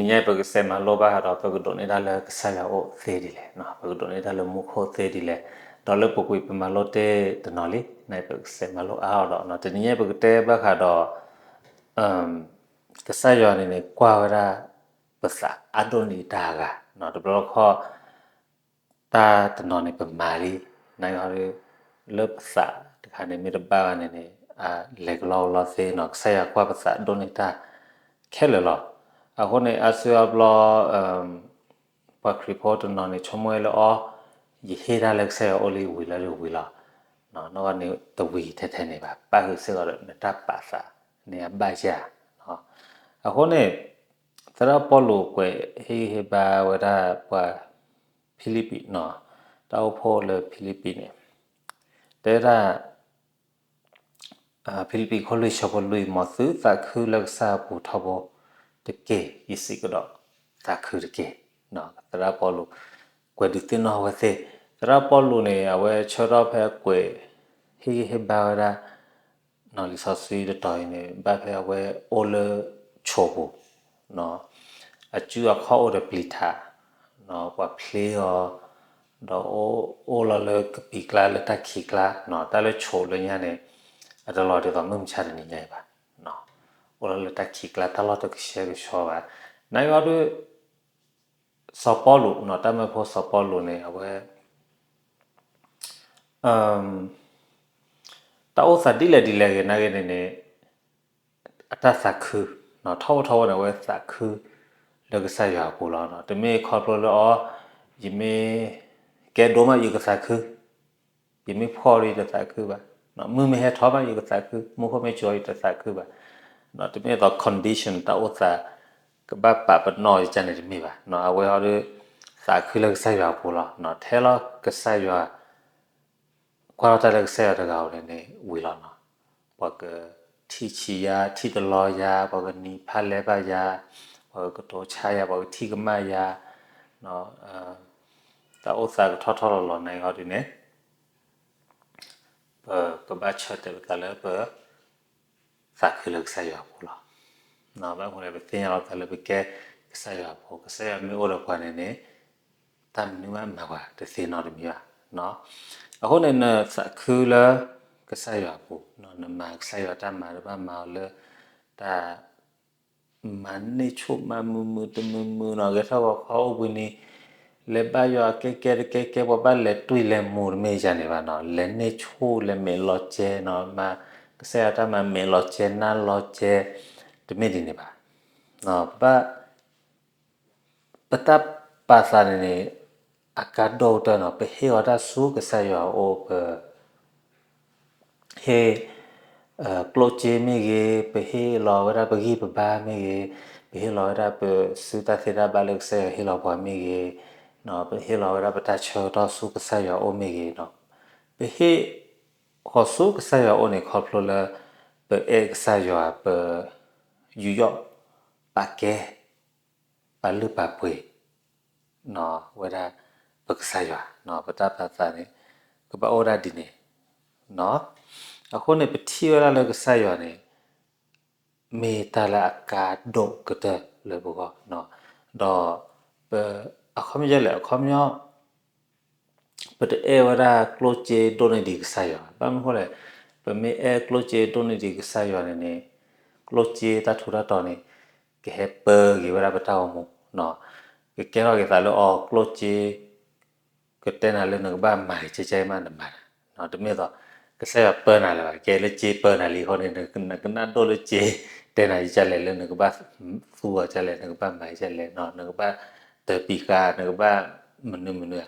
ညါပကစးမၤလိဘၣ်ဃးဒီး ပကဒိးန့ၢ်တၢ်လၢကစၢ်ယွၤအိၣ်သ့ဒ်လဲၣ်, ပကဒိးန့ၢ်တၢ်လၢမူခိၣ်သ့ဒ်လဲၣ်, ဒီးလၢပူၤကွံာ်ပမၤလိတ့ၢ်တနီၤလံ, နပကစးမၤလိအါအီၤဒီး တနံၤညါပကတဲဘၣ်ဃးဒီး ကစၢ်ယွၤန့ၣ်န့ၣ် ကွၢ်ဝဲဒၣ် ပသးအါဒိၣ်န့ၢ်တၢ်အဂၤ, တဘျီတခီၣ် တၢ်တနီၤန့ၣ်ပမၤလံ, နဂီၢ် လၢပသးတခါန့ၣ် မ့ၢ်တဘၣ်ဘၣ်န့ၣ်န့ၣ် လဲၤကလီကလီသ့နီၤ, ကစၢ်ယွၤကွၢ်ပသးဒိၣ်န့ၢ်တၢ်ခဲလၢာ်လီၤ. အဃိန့ၣ် အါစုအါဘျီ ပှၤခရံာ်ဖိတနီၤန့ၣ် ဆိကမိၣ်ဝဲလၢအီၤ ယဟ့ၣ်တၢ်လၢကစၢ်ယွၤအိၣ်လံဝံၤလီၤဒီးဝံၤလီၤ, နီၢ်ကီၢ်န့ၣ်တဝံၤထဲထဲန့ၣ်ဘၣ်, ပၣ်ဃုာ်စ့ၢ်ကီးဒီးနတၢ်ပာ်သးန့ၣ်အဘၣ်ယၤ. အဃိန့ၣ် သရၣ်ပီလူးကွဲးဟ့ၣ်ဂံၢ်ဟ့ၣ်ဘါဝဲဒၣ်ပှၤဖံလံးပံးနီၤ, တၢ်အိၣ်ဖှိၣ်လၢဖံလံးပံးန့ၣ် တဲဒၣ် ဖံလံးပံးခိၣ်လွံၢ်ဆၢဖိလွံၢ်, မ်သုသးခုလၢကစၢ်အပူၤထီဘိတက့ၢ်, ယစံးကဒီးသးခုတက့ၢ်. သရၣ်ပီလူးကွဲးဒုးသ့ၣ်နီၣ်အဝဲသ့ၣ်, သရၣ်ပီလူးန့ၣ် အဝဲဆၢထီၣ်ဖဲအကွဲးဟ့ၣ်ဂံၢ်ဟ့ၣ်ဘါဝဲဒၣ် လံာ်စီဆှံတတီၤအံၤန့ၣ် ဘၣ်ဖဲအဝဲအိၣ်လၢဆိးပူၤ, အစုအခီၣ်အိၣ်ဒီးပျံၤထး, ပှၤဖျ့အီၤ ဒီးအိၣ်လီၤလၢကပံာ်ကျါလၢတၢ်ခံးကျါ, တၢ်လၢဆိးလၢညါန့ၣ် အတလီၤဒ်သိးမုၢ်မဆါတနံၤညါအံၤဘၣ်, အိၣ်လီၤလၢတၢ်ခံးကျါ တၢ်လီၢ်တကဆှဲကဆှီဘၣ်. နဂီၢ်ဒီး စီၤပီလူးနီၤ, တၢ်မၢဖိစီၤပီလူးန့ၣ် အဝဲ တၢ်အိၣ်သးဒ်လဲၣ်ဒ်လဲၣ်ဂ့ၤ နဂ့ၤန့ၣ်န့ၣ် အတၢ်သးခု, ထီဘိထီဘိန့ၣ် အဝဲသးခုလၢကစၢ်ယွၤအပူၤလီၤ. တမ့ၢ်ခီဖျိလၢအီၤ ယမ့ၢ်ကဲဒိၣ်မး ယကသးခု, ယမ့ၢ်ဖှီၣ်ဒီးယတသးခုဘၣ်, မုၢ်မ့ၢ်ဟဲထီၣ်မး ယကသးခု, မူခိၣ်မ့ၢ်စှီၤ ယတသးခုဘၣ်. တမ့ၢ်သိး condition တၢ်အိၣ်သး ကဘၣ်ပာ်ပနီၣ်ယကန့ၣ်တမ့ၢ်ဘၣ်. အဝဲအီၤဒီး သးခုလၢကစၢ်ယွၤအပူၤလီၤ. ထဲလီၤကစၢ်ယွၤ ကွၢ်ထီၣ်တၢ်လၢကစၢ်ယွၤတဂၤဧိၤန့ၣ်န့ၣ် ဝံၤလီၤနီၤ. ပှၤကထံၣ်ဆံးယၤ, ထံၣ်တလီၤယၤ, ပှၤကနံၤဖးလဲဘၣ်ယၤ, ပှၤကကတိၤဆါယၤ, ပှၤကထံၣ်ကမၣ်ယၤ, တၢ်အိၣ်သးကထီၣ်ထီၣ်လီၤလီၤ နဂီၢ်ဒ်န့ၣ် ပကဘၣ်ဆၢတဲာ်ပသးလၢပ သးခုလၢကစၢ်ယွၤအပူၤလီၤ. ဘၣ်မနုၤလဲၣ် ပသ့ၣ်ညါလီၤပသးလၢပကဲကစၢ်ယွၤအဖိ, ကစၢ်ယွၤမ့ၢ်အိၣ်ဒီးပှၤန့ၣ်န့ၣ် တၢ်မနုၤမးမၤပှၤတသ့နီတမံၤဘၣ်. အဃိန့ၣ် နသးခုလၢကစၢ်ယွၤအပူၤ, နမၤကစၢ်ယွၤတၢ်မၤ တဘၣ်မၤအီၤလၢတၢ် မၤန့ၢ်ဆူၣ်မၤမုာ်မုာ်တမုာ်မုာ်နီၤ, ဂဲၤထီၣ်ဂီၤခီအိၣ်ဘှံးနံၤ လဲၤဘါယွၤကဲကဲတကဲကဲ, ပှၤဘၣ်လဲၤတွံၢ်လဲၤမူၤတမ့ၢ်ယၤန့ၣ်ဘၣ်နီၤ, လဲၤန့ၢ်ဆူၣ်လဲၤမဲာ်လီၤကဲနီၤ, မၤကစၢ်ယွၤတၢ်မၤမဲာ်လီၤကဲနါလီၤကဲ တမ့ၢ်ဒ်န့ၣ်ဘၣ်. ပဘၣ် ပတၢ်ပာ်သးန့ၣ်န့ၣ် အကါဒိၣ်ကတၢၢ်နီၤ, ပဟ့ၣ်အီၤတၢ်ဆူကစၢ်ယွၤအအိၣ်, ပ ဟ့ၣ် ကျိၣ်စ့မ့ၢ်ဂ့ၤ, ပဟ့ၣ်လီၤဝဲဒၣ်ပဂံၢ်ပဘါမ့ၢ်ဂ့ၤ, ပဟ့ၣ်လီၤဝဲဒၣ်ပစုတၢ်သ့တၢ်ဘၣ်လၢကစၢ်ယွၤဟ့ၣ်လီၤပှၤမ့ၢ်ဂ့ၤ, ပဟ့ၣ်လီၤဝဲဒၣ်ပတၢ်ဆၢကတီၢ်ဆူကစၢ်ယွၤအအိၣ်မ့ၢ်ဂ့ၤနီၤ, ပဟ့ၣ်ဃီၤဆူကစၢ်ယွၤအအိၣ်န့ၣ် ခီဖျိလၢ ပအဲၣ်ကစၢ်ယွၤ ပယူးယီၣ်ပာ်ကဲ ပာ်လုၢ်ပာ်ပှ့ၤ ဝဲဒၣ်ပကစၢ်ယွၤ, ပတၢ်ပာ်သးန့ၣ် ကဘၣ်အိၣ်ဒၣ်ဒ်န့ၣ်. အဃိန့ၣ် ပထံၣ်ဝဲဒၣ်လၢကစၢ်ယွၤန့ၣ် မ့ၢ်တၢ်လၢအကါဒိၣ်ကတၢၢ်လၢပဂီၢ်, ဒီး အခီပညီလဲၣ်, အခီပညီ ပတအဲၣ်ဝဲဒၣ်ကျိၣ်စ့ဒိၣ်န့ၢ်ဒံးကစၢ်ယွၤ, ဘၣ်မနုၤဃိလဲၣ်, ပမ့ၢ်အဲၣ်ကျိၣ်စ့ဒိၣ်န့ၢ်ဒံးကစၢ်ယွၤန့ၣ်န့ၣ် ကျိၣ်စ့တၢ်ထူးတၢ်တီၤန့ၣ် ကဟဲပၢက့ၤဝဲဒၣ်ပတၢ်အိၣ်မူ, ကကဲထီၣ်က့ၤသးလၢအီၤကျိၣ်စ့ ကတဲနၤလၢနကဘၣ်မၤကဲကဲမးနမၤ, တမ့ၢ်သိး ကစၢ်ယွၤပၢနၤလၢၤဘၣ်, ကဲလၢစ့ပၢနၤလံအဃိန့ၣ် နကနၣ်ဒိၣ်လၢစ့တဲနၤကဲလဲၣ်, လၢနကဘၣ်သူအီၤကဲလဲၣ်, နကဘၣ်မၤကဲလဲၣ်, နကဘၣ်တပံၤဃာ်, နကဘၣ်မနုၤမနုၤဧါ,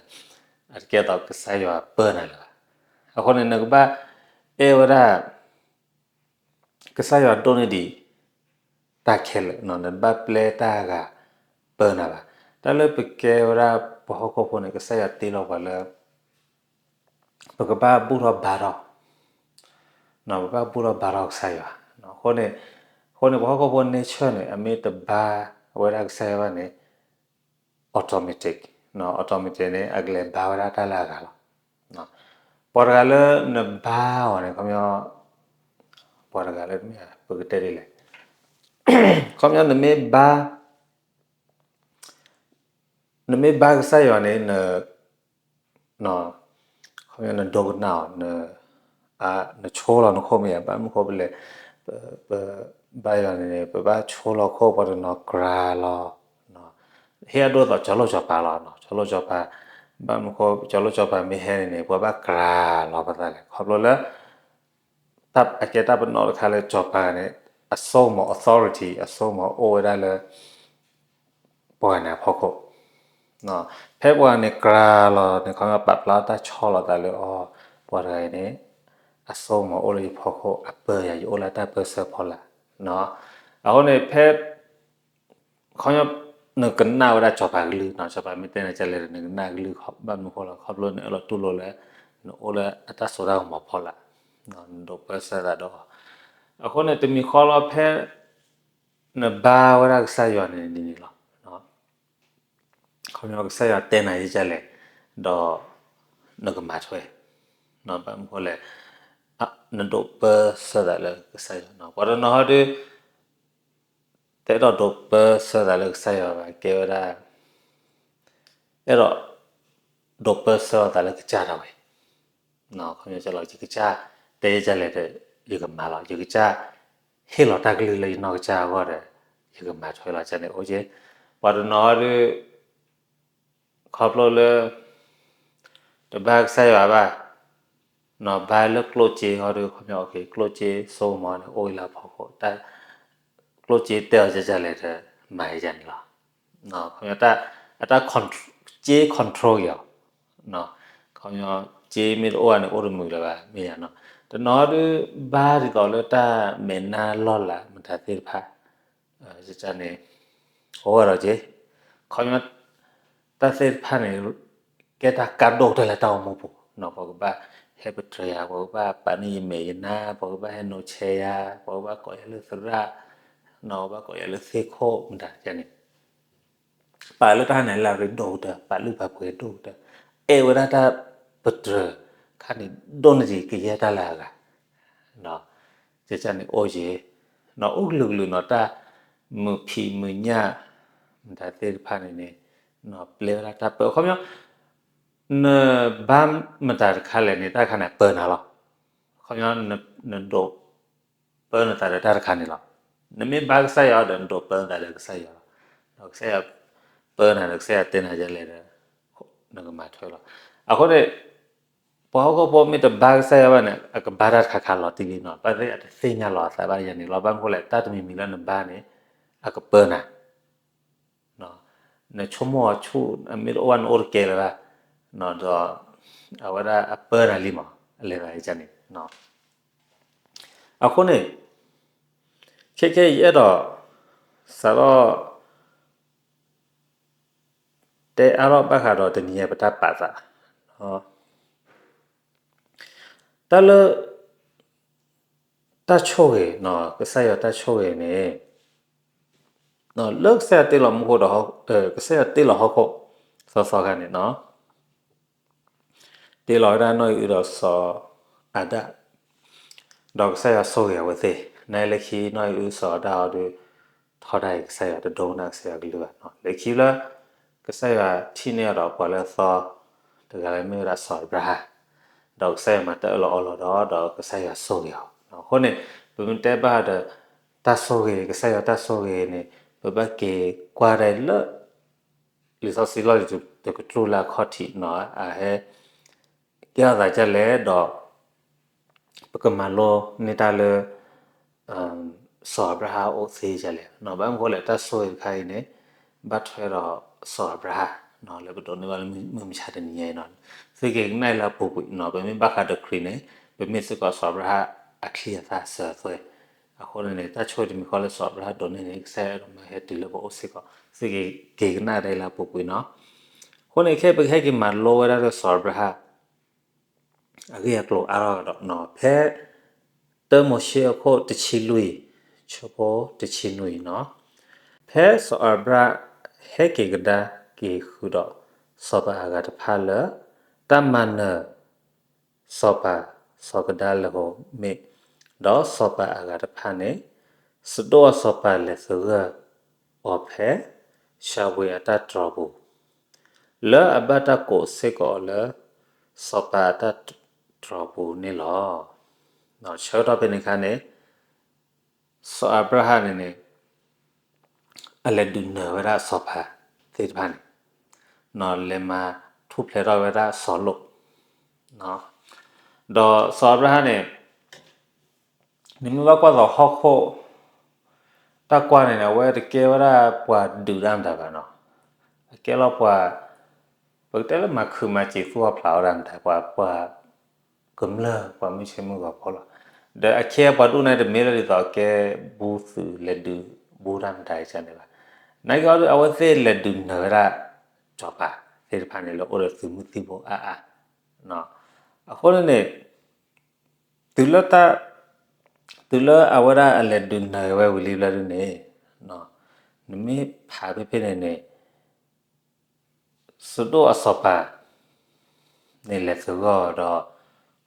အတကဲသိးကစၢ်ယွၤပၢနၤလၢၤဘၣ်. အဃိန့ၣ် နကဘၣ်အဲၣ်ဝဲဒၣ် ကစၢ်ယွၤဒိၣ်န့ၢ်ဒံး တၢ်ခဲလၢာ်, နတဘၣ်ပျဲတၢ်ဂၤပၢနၤဘၣ်. တၢ်လၢပကဲဝဲဒၣ်ပှၤဟီၣ်ခိၣ်ဖိန့ၣ် ကစၢ်ယွၤတ့လီၤပှၤလၢ ပကဘၣ်ဘူၣ်ထီၣ်ဘါထီၣ်, ပကဘၣ်ဘူၣ်ထီၣ်ဘါထီၣ်ကစၢ်ယွၤ. အဃိန့ၣ် အဃိန့ၣ် ပှၤဟီၣ်ခိၣ်ဖိ nature န့ၣ် အမ့ၢ်တဘါဝဲဒၣ်ကစၢ်ယွၤဘၣ်န့ၣ် automatic, automatic န့ၣ် အကလဲၤဘါဝဲဒၣ်တၢ်လၢအဂၤလီၤ. ပှၤတဂၤလၢနဘါအီၤန့ၣ် ခီပညီ ပှၤတဂၤလၢ ပကတဲဒ်လဲၣ်, ခီပညီနမ့ၢ်ဘါ နမ့ၢ်ဘါကစၢ်ယွၤန့ၣ် န နဒိကနၣ်အီၤ, နဆိလီၤနခိၣ်မ့ၢ်ဧါ, ဘၣ်မနုၤဃိလဲၣ်, ပဘါယွၤန့ၣ်န့ၣ် ပဘၣ်ဆိလီၤခိၣ် ပှၤတနီၤကြၤလီၤ, ဟ့ၣ်အဒိၣ်သိးကၠီလိာ်ကၠီပၤလီၤ, ကၠီလိာ်ကၠီပၤ, ဘၣ်မနုၤဃိ ကၠီလိာ်ကၠီပၤမ့ၢ်ဟဲန့ၣ်န့ၣ် ပှၤဘၣ်ကြၤလီၤပသးလဲၣ်, ခီဖျိလၢ အကဲတၢ်ပနီၣ်တခါလၢကၠီပၤန့ၣ် အစိကမီၤ authority အစိကမီၤအိၣ်ဝဲဒၣ်လၢ ပှၤန့ၣ်အဖီခိၣ်, ဖဲပှၤန့ၣ်ကြၤလီၤန့ၣ် ခီပညီပာ်ဖျါတၢ်ဆီၣ်လီၤသးလၢအီၤ, ပှၤတဂၤအံၤန့ၣ် အစိကမီၤအိၣ်လၢယဖီခိၣ် အပၢယၤ ယအိၣ်လၢတၢ်ပၢဆှၢဖီလာ်, အဃိန့ၣ် ဖဲ ခီပညီ နကနၣ်ဝဲဒၣ်ကၠီပၤကလုၢ်, ကၠီပၤမ့ၢ်တဲနၤဒ်လဲၣ်ဒီး နကနၣ်ကလုၢ်, ဘၣ်မနုၤဃိလဲၣ် ခီဖျိနအၢၣ်လီၤတူၢ်လိာ်လၢ နအိၣ်လၢအတၢ်စိတၢ်ကမီၤဖီလာ်, နဒိးပၢဆှၢသးဒီး, အဃိန့ၣ် တမံၤဃီလီၤ ဖဲ နဘါဝဲဒၣ်ကစၢ်ယွၤန့ၣ်န့ၣ်လီၤ, ခီပညီကစၢ်ယွၤတဲနၤဒ်လဲၣ် ဒီး နကမၤထွဲ, ဘၣ်မနုၤဃိလဲၣ်, နဒိးပၢဆှၢသးလၢကစၢ်ယွၤ, ပှၤတနီၤဟီဒီး တအဲၣ်ဒိးဒိးပၢဆှၢသးလၢကစၢ်ယွၤဘၣ်, ကဲဝဲဒၣ် အဲၣ်ဒိး ဒိးပၢဆှၢအသးလၢကစၢ်ဒၣ်ဝဲ, ခီပညီလီၤ ယကစၢ်တဲဒ်လဲၣ်ဒီး ယကမၤလီၤ, ယကစၢ်ဟ့ၣ်လီၤတၢ်ကလုၢ်လၢယနီၢ်ကစၢ်အဂီၢ်ဒီး ယကမၤထွဲလီၤန့ၣ် အိၣ်က့ၤ, ပှၤတနီၤဟီဒီး ခီဖျိလၢ တဘါကစၢ်ယွၤဘၣ်, နဘါလၢကျိၣ်စ့ဟီဒီး ခီပညီ ကျိၣ်စ့စိကမီၤန့ၣ် အိၣ်လၢအဖီခိၣ်, ကျိၣ်စ့တဲအီၤဒ်လဲၣ်ဒီး မၤဒ်န့ၣ်လီၤ, ခီပညီ အတၢ် စ့ control က့ၤအီၤ, ခီပညီ စ့မ့ၢ်တအိၣ်ဘၣ်န့ၣ် အိၣ်တမုာ်လၢၤဘၣ် မ့ၢ်ယါနီၤ, တနီၤဟီဒီး ဘါဒ်သိးလၢတၢ်မဲာ်နါလီၢ်လၤမတၤသ့ၣ်တဖၣ် န့ၣ် အိၣ်ဝဲဒီးက့ၤ, ခီပညီ တၢ်သ့ၣ်တဖၣ်န့ၣ် ကဲတၢ်ကါဒိၣ်ကတၢၢ်လၢတၢ်အိၣ်မူပူၤ, ပှၤကဘၣ်ဟဲပတြၢၤယၤ, ပှၤကဘၣ်ပာ်န့ၢ်ယမဲာ်ယနါ, ပှၤကဘၣ်ဟဲနိးဆဲးယၤ, ပှၤကဘၣ်ကိးယၤလၢသရၣ်, ပှၤကဘၣ်ကိးယၤလၢသ့ၣ်ခိၣ်မတၤန့ၣ်, ပာ်လၢတၢ်ဟးန့ၣ်လၢအရ့ဒိၣ်ကတၢၢ်, ပာ်လုၢ်ပာ်ပှ့ၤဒိၣ်ကတၢၢ်, အဲၣ်ဝဲဒၣ်တၢ်ပတြၢၤခါန့ၣ်ဒိၣ်န့ၢ်ဒံးကယဲၢ်တၢ်လၢအဂၤ န့ၣ် ကန့ၣ်အိၣ်က့ၤ, န့ၣ် အိၣ်ကလုာ်ကလုာ်န့ၣ် တၢ်မုာ်ဖံးမုာ်ညၣ် မတၤသ့ၣ်တဖၣ်န့ၣ်န့ၣ် န့ၣ် ပျဲဝဲဒၣ်တၢ်ပၢ, ခီပညီ နဘါမတၤတခါလဲၣ်န့ၣ် တၢ်တခါန့ၣ်ပၢနၤလီၤ, ခီပညီ နဒိးပၢနသးဒီးတၢ်တခါန့ၣ်လီၤ, နမ့ၢ်ဘါကစၢ်ယွၤဒီး နဒိးပၢနသးဒီးကစၢ်ယွၤလီၤ, ဒီးကစၢ်ယွၤပၢနၤဒီး ကစၢ်ယွၤတဲနၤဒ်လဲၣ်ဒီး နကမၤထွဲလီၤ, အဃိန့ၣ် ပှၤဟီၣ်ခိၣ်ဖိမ့ၢ်တဘါကစၢ်ယွၤဘၣ်န့ၣ် အကဘါတၢ်တခါခါလီၤတံၢ်လံန့ၣ်, ဘၣ်သ့ၣ်အတသ့ၣ်ညါလီၤအသးဘၣ်ယၤန့ၣ်လီၤ, ဘၣ်မနုၤဃိလဲၣ် တၢ်တမံၤမံၤလၢနဘါန့ၣ် အကပၢနၤ, နဆိကမိၣ်အဆူၣ် အမ့ၢ်တအိၣ်ဘၣ်န့ၣ် အိၣ်တကဲလၢၤဘၣ်, ဒီး အဝဲဒၣ်အပၢနၤလံမး အလဲၤသးန့ၣ်, အဃိန့ၣ် ခဲခဲအံၤယအဲၣ်ဒိး စးထီၣ် တဲအါထီၣ်ဘၣ်ဃးဒီးတနံၤညါပတၢ်ပာ်သး, တၢ်လၢ တၢ်ဆိၣ်ဂ့ၤ, ကစၢ်ယွၤတၢ်ဆိၣ်ဂ့ၤန့ၣ် လၢကစၢ်ယွၤတ့လီၤမူခိၣ်ဒီး ကစၢ်ယွၤတ့လီၤဟီၣ်ခိၣ် သီသီခါန့ၣ် တ့လီၤဝဲဒၣ်နီၢ်အံၤအုဒီးစီၤအၤဒၣ်, ဒီးကစၢ်ယွၤဆိၣ်ဂ့ၤအဝဲသ့ၣ်, နလၢခံနီၢ်အံၤအုစီၤအၤဒၣ်အီၤဒီး ထီဒါအံၤကစၢ်ယွၤတဒိကနၣ်ကစၢ်ယွၤကလုၢ်ဘၣ်, လၢခံလၢ ကစၢ်ယွၤထံၣ်န့ၢ်အီၤဒီးပှၤလၢအသီ တဂၤလၢမ့ၢ်ဝဲဒၣ်စီၤအၤဘြၤဟၣ်, ဒီးကစၢ်ယွၤမၤတၢ်အၢၣ်လီၤအီလီၤဒီး ဒီးကစၢ်ယွၤဆိၣ်ဂ့ၤအီၤ, အဃိန့ၣ် ပမ့ၢ်တဲဘၣ်ဒီး တၢ်ဆိၣ်ဂ့ၤ ကစၢ်ယွၤတၢ်ဆိၣ်ဂ့ၤန့ၣ် ပဘၣ်က့ၤကွၢ်ဒၣ်လၢ လံာ်စီဆှံလီၢ်တကတြူၢ်လၢအခီၣ်ထံးန့ၣ် အဟဲ ကဲထီၣ်သးဒ်လဲၣ်ဒီး ပကမၤလိန့ၢ်တၢ်လၢ စီၤအၤဘြၤဟၣ်အိၣ်သ့ဒ်လဲၣ်, ဘၣ်မနုၤဃိလဲၣ် တၢ်ဆိၣ်ဂ့ၤတခါအံၤန့ၣ် ဘၣ်ထွဲဒီးစီၤအၤဘြၤဟၣ် လၢပဒိးန့ၢ်ဘၣ်လၢမုၢ်မဆါတနံၤညါအံၤန့ၣ် သုက့ၤကနၣ်လၢအပူၤကွံာ်န့ၣ် ပမ့ၢ်ဘၣ်ဃးဒီးခရံာ်န့ၣ် ပမ့ၢ်စ့ၢ်ကီးစီၤအၤဘြၤဟၣ်အချံအသၣ်အစၢၤအသွဲၣ်, အဃိန့ၣ်န့ၣ် တၢ်ဆိၣ်ဂ့ၤတမံၤဃီလၢစီၤအၤဘြၤဟၣ်ဒိးန့ၢ်န့ၣ် ကစၢ်ယွၤအဲၣ်ဒိးမၢဟဲတုၤလၢပအိၣ်စ့ၢ်ကီး သုက့ၤကနၣ်ဒၣ်လၢအပူၤကွံာ်န့ၣ်, အဃိန့ၣ်ခဲအံၤပကဟဲက့ၤမၤလိဝဲဒၣ်ဒီးစီၤအၤဘြၤဟၣ် အဂ့ၢ်အကျိၤအါထီၣ်ကဒီး ဖဲ တၢမိၤၡ့အခိၣ်တဆံလွံၢ် ဆၢဖိတဆံနွံန့ၣ်, ဖဲစီၤအၤဘြၣ်ဟဲက့ၤကဒါက့ၤဃုာ်ဒီး စီၤပၤအဂၤတဖၣ်လၢ တၢ်မၤနၢၤ စီၤပၤစီၤကဒါလၢၢ်ဟိၤမ့ၣ်, ဒီးစီၤပၤအဂၤတဖၣ်န့ၣ် စဒိၣ်အစီၤပၤလဲၤသဂၢၢ်အီၤဖဲ ၡၤဝ့ၤအတၢ်တြီၤပူၤ, လၢအဘၣ်တၢ်ကိးစ့ၢ်ကီးအီၤလၢ စီၤပၤအတၢ်တြီပူၤန့ၣ်လီၤ. ဆၢကတီၢ်ဖဲန့ၣ်အခါန့ၣ် စီၤအၤဘြၤဟၣ်န့ၣ်န့ၣ် အလဲၤဒုးနၢၤဝဲဒၣ်စီၤပၤသ့ၣ်တဖၣ်န့ၣ်, လဲၤမၤထူၣ်ဖျဲးထီၣ်ဝဲဒၣ်စီၤလိာ်, ဒီးစီၤအၤဘြၤဟၣ်န့ၣ် နမ့ၢ်ဘၣ်ကွၢ်သိးဟီၣ်ခိၣ်တၢ်ကွၢ်န့ၣ်န့ၣ် အဝဲတကဲဝဲဒၣ်ပှၤဒုးတၢ်မတၤဘၣ်နီၤ, အကဲလီၤပှၤ ပကတဲလၢမၤခုးမၤစံာ်သူၣ်အီၣ်ဖျးအီၣ်တၢ်မတၤ ပှၤ ပှၤကမျၢၢ် ပှၤမုၢ်ဆ့မုၢ်ဂီၤဖိလီၤ. ဒီးအခ့အပှၤဒူၣ်န့ၣ် တမ့ၢ်လၢဒ်သိးအကဲဘူးသုးလဲၤဒုးဘူးတၢ်မတၤအံၤန့ၣ်ဘၣ်. နာ်က့အီၤဒ်အဝဲသ့ၣ်လဲၤဒုးနၢၤဝဲဒၣ် စီၤပၤသ့ၣ်တဖၣ်န့ၣ် လၢအိၣ်ဒီးသုးမုၢ်သံၣ်ဘိအါအါ, အဃိန့ၣ်န့ၣ် တုၤလၢ တုၤလၢအဝဲဒၣ်အလဲၤဒုးနၢၤဝဲဝံၤလံဘျီဒုန့ၣ်, နမ့ၢ်ဖးဖဲဖဲန့ၣ်န့ၣ် စဒိၣ်အစီၤပၤန့ၣ်လဲၤသဂၢၢ်ဒီး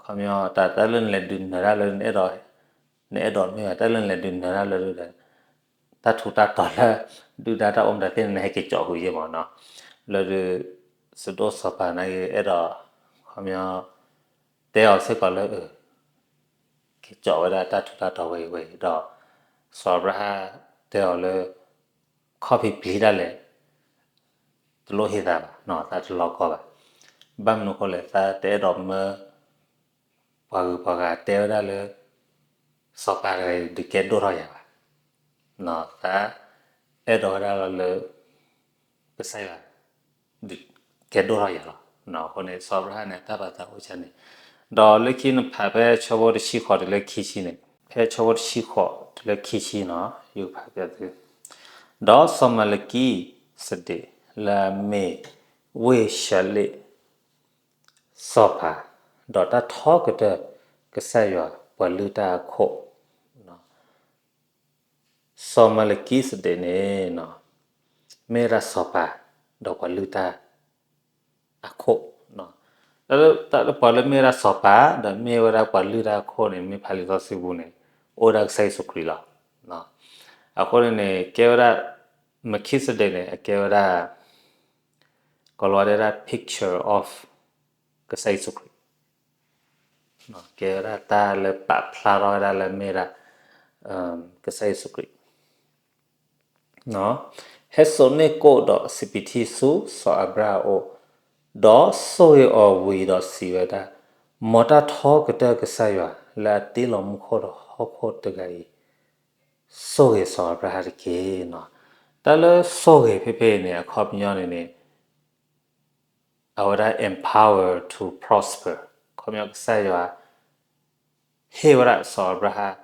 ခီပညီ တၢ်တၢ်လၢနလဲၤဒုးနၢၤတၢ်လၢ နအဲၣ်ဒိးမ့ၢ်ဘၣ် တၢ်လၢနလဲၤဒုးနၢၤတၢ်လၢဒုဒီး တၢ်ထူးတၢ်တီၤလၢ ဒုၣ်ဒါတၢ်အိၣ်မတၤသ့ၣ်န့ၣ် နဟဲက့ၤကၠီးဃုာ်ယ့ၢ်မးနီၤ, လၢဒု စဒိၣ်စီၤပၤနာ်က့ အဲၣ်ဒိး ခီပညီ တဲအီၤစ့ၢ်ကီးလၢ က့ၤကၠီးဝဲဒၣ်တၢ်ထူးတၢ်တီၤဝဲအံၤဝဲအံၤဒီး စီၤအၤဘြၤဟၣ်တဲအီၤလၢ ခီၣ်ဖံးပျံၤဒၣ်လဲာ် တလိၣ်ဟ့ၣ်သးဘၣ်နီၤ, သးတလီၤကီဘၣ်. ဘၣ်မနုၤအဃိလဲၣ် သးတအဲၣ်ဒိးမၢ ပှၤဂုၤပှၤဂၤတဲဝဲဒၣ်လၢ စီၤပၤတဂၤအံၤဒုးကဲဒိၣ်ထီၣ်ယၤဘၣ်. သးအဲၣ်ဒိးဝဲဒၣ်လီၤလၢ ကစၢ်ယွၤ ဒုးကဲဒိၣ်ထီၣ်ယၤလီၤ. အဃိန့ၣ် စီၤအၤဘြၤဟၣ်န့ၣ် တၢ်ပာ်သးအိၣ်ကၢန့ၣ်, ဒီးလၢခံနဖးဖဲဆၢဖိတဆံဃိးတုၤလၢခံဆံန့ၣ်, ဖဲဆၢဖိတဆံဃိးတုၤလၢခံဆံနီၤ ယကဖးပျဲသု, ဒီးစီၤမၤလကံစဒ့းလၢအမ့ၢ်ဝ့ၢ်ၡၤလ့ၣ် စီၤပၤ, ဒီးတၢ်ထီကတၢၢ်ကစၢ်ယွၤပှၤလုၢ်တၢ်အခိၣ်, စီၤမၤလကံစဒ့းန့ၣ် မ့ၢ်ဝဲဒၣ်စီၤပၤ ဒီးပှၤလုၢ်တၢ်အခိၣ်, တၢ်လၢပှၤလၢမ့ၢ်ဝဲဒၣ်စီၤပၤ ဒီးမ့ၢ်ဝဲဒၣ်ပှၤလုၢ်တၢ်အခိၣ်န့ၣ် မ့ၢ်ဖးလံာ်စီဆှံပူၤန့ၣ် အိၣ်ဝဲဒၣ်ကစၢ်ယ့ၣ်ၡူးခရံာ်လီၤ. အဃိန့ၣ်န့ၣ် ကဲဝဲဒၣ် မခံစဒ့းန့ၣ် အကဲဝဲဒၣ် ကိးလီၤဝဲဒၣ် picture of ကစၢ်ယ့ၣ်ၡူးခရံာ်, ကဲဝဲဒၣ်တၢ်လၢပာ်ဖျါထီၣ်ဝဲဒၣ်လၢမ့ၢ်ဒၣ် ကစၢ်ယ့ၣ်ၡူးခရံာ်. ဟဲစိာ်န့ၢ်ကိၣ်ဒီးစပံးထံဆူစီၤအၤဘြၤဟၣ်အအိၣ်, ဒီးဆိၣ်ဂ့ၤအီၤဝံၤဒီးစံးဝဲဒၣ်, မ်တၢ်ထီကတၢၢ်ကစၢ်ယွၤလၢအတ့လီၤမူခိၣ်ဒီးဟီၣ်ခိၣ်တဂၤအံၤ ဆိၣ်ဂ့ၤစီၤအၤဘြၤဟၣ်တက့ၢ်. တၢ်လၢဆိၣ်ဂ့ၤဖဲဖဲအံၤန့ၣ် အခီပညီန့ၣ်န့ၣ် အဝဲဒၣ် empower to prosper ခီပညီကစၢ်ယွၤ ဟ့ၣ်ဝဲဒၣ်စီၤအၤဘြၤဟၣ်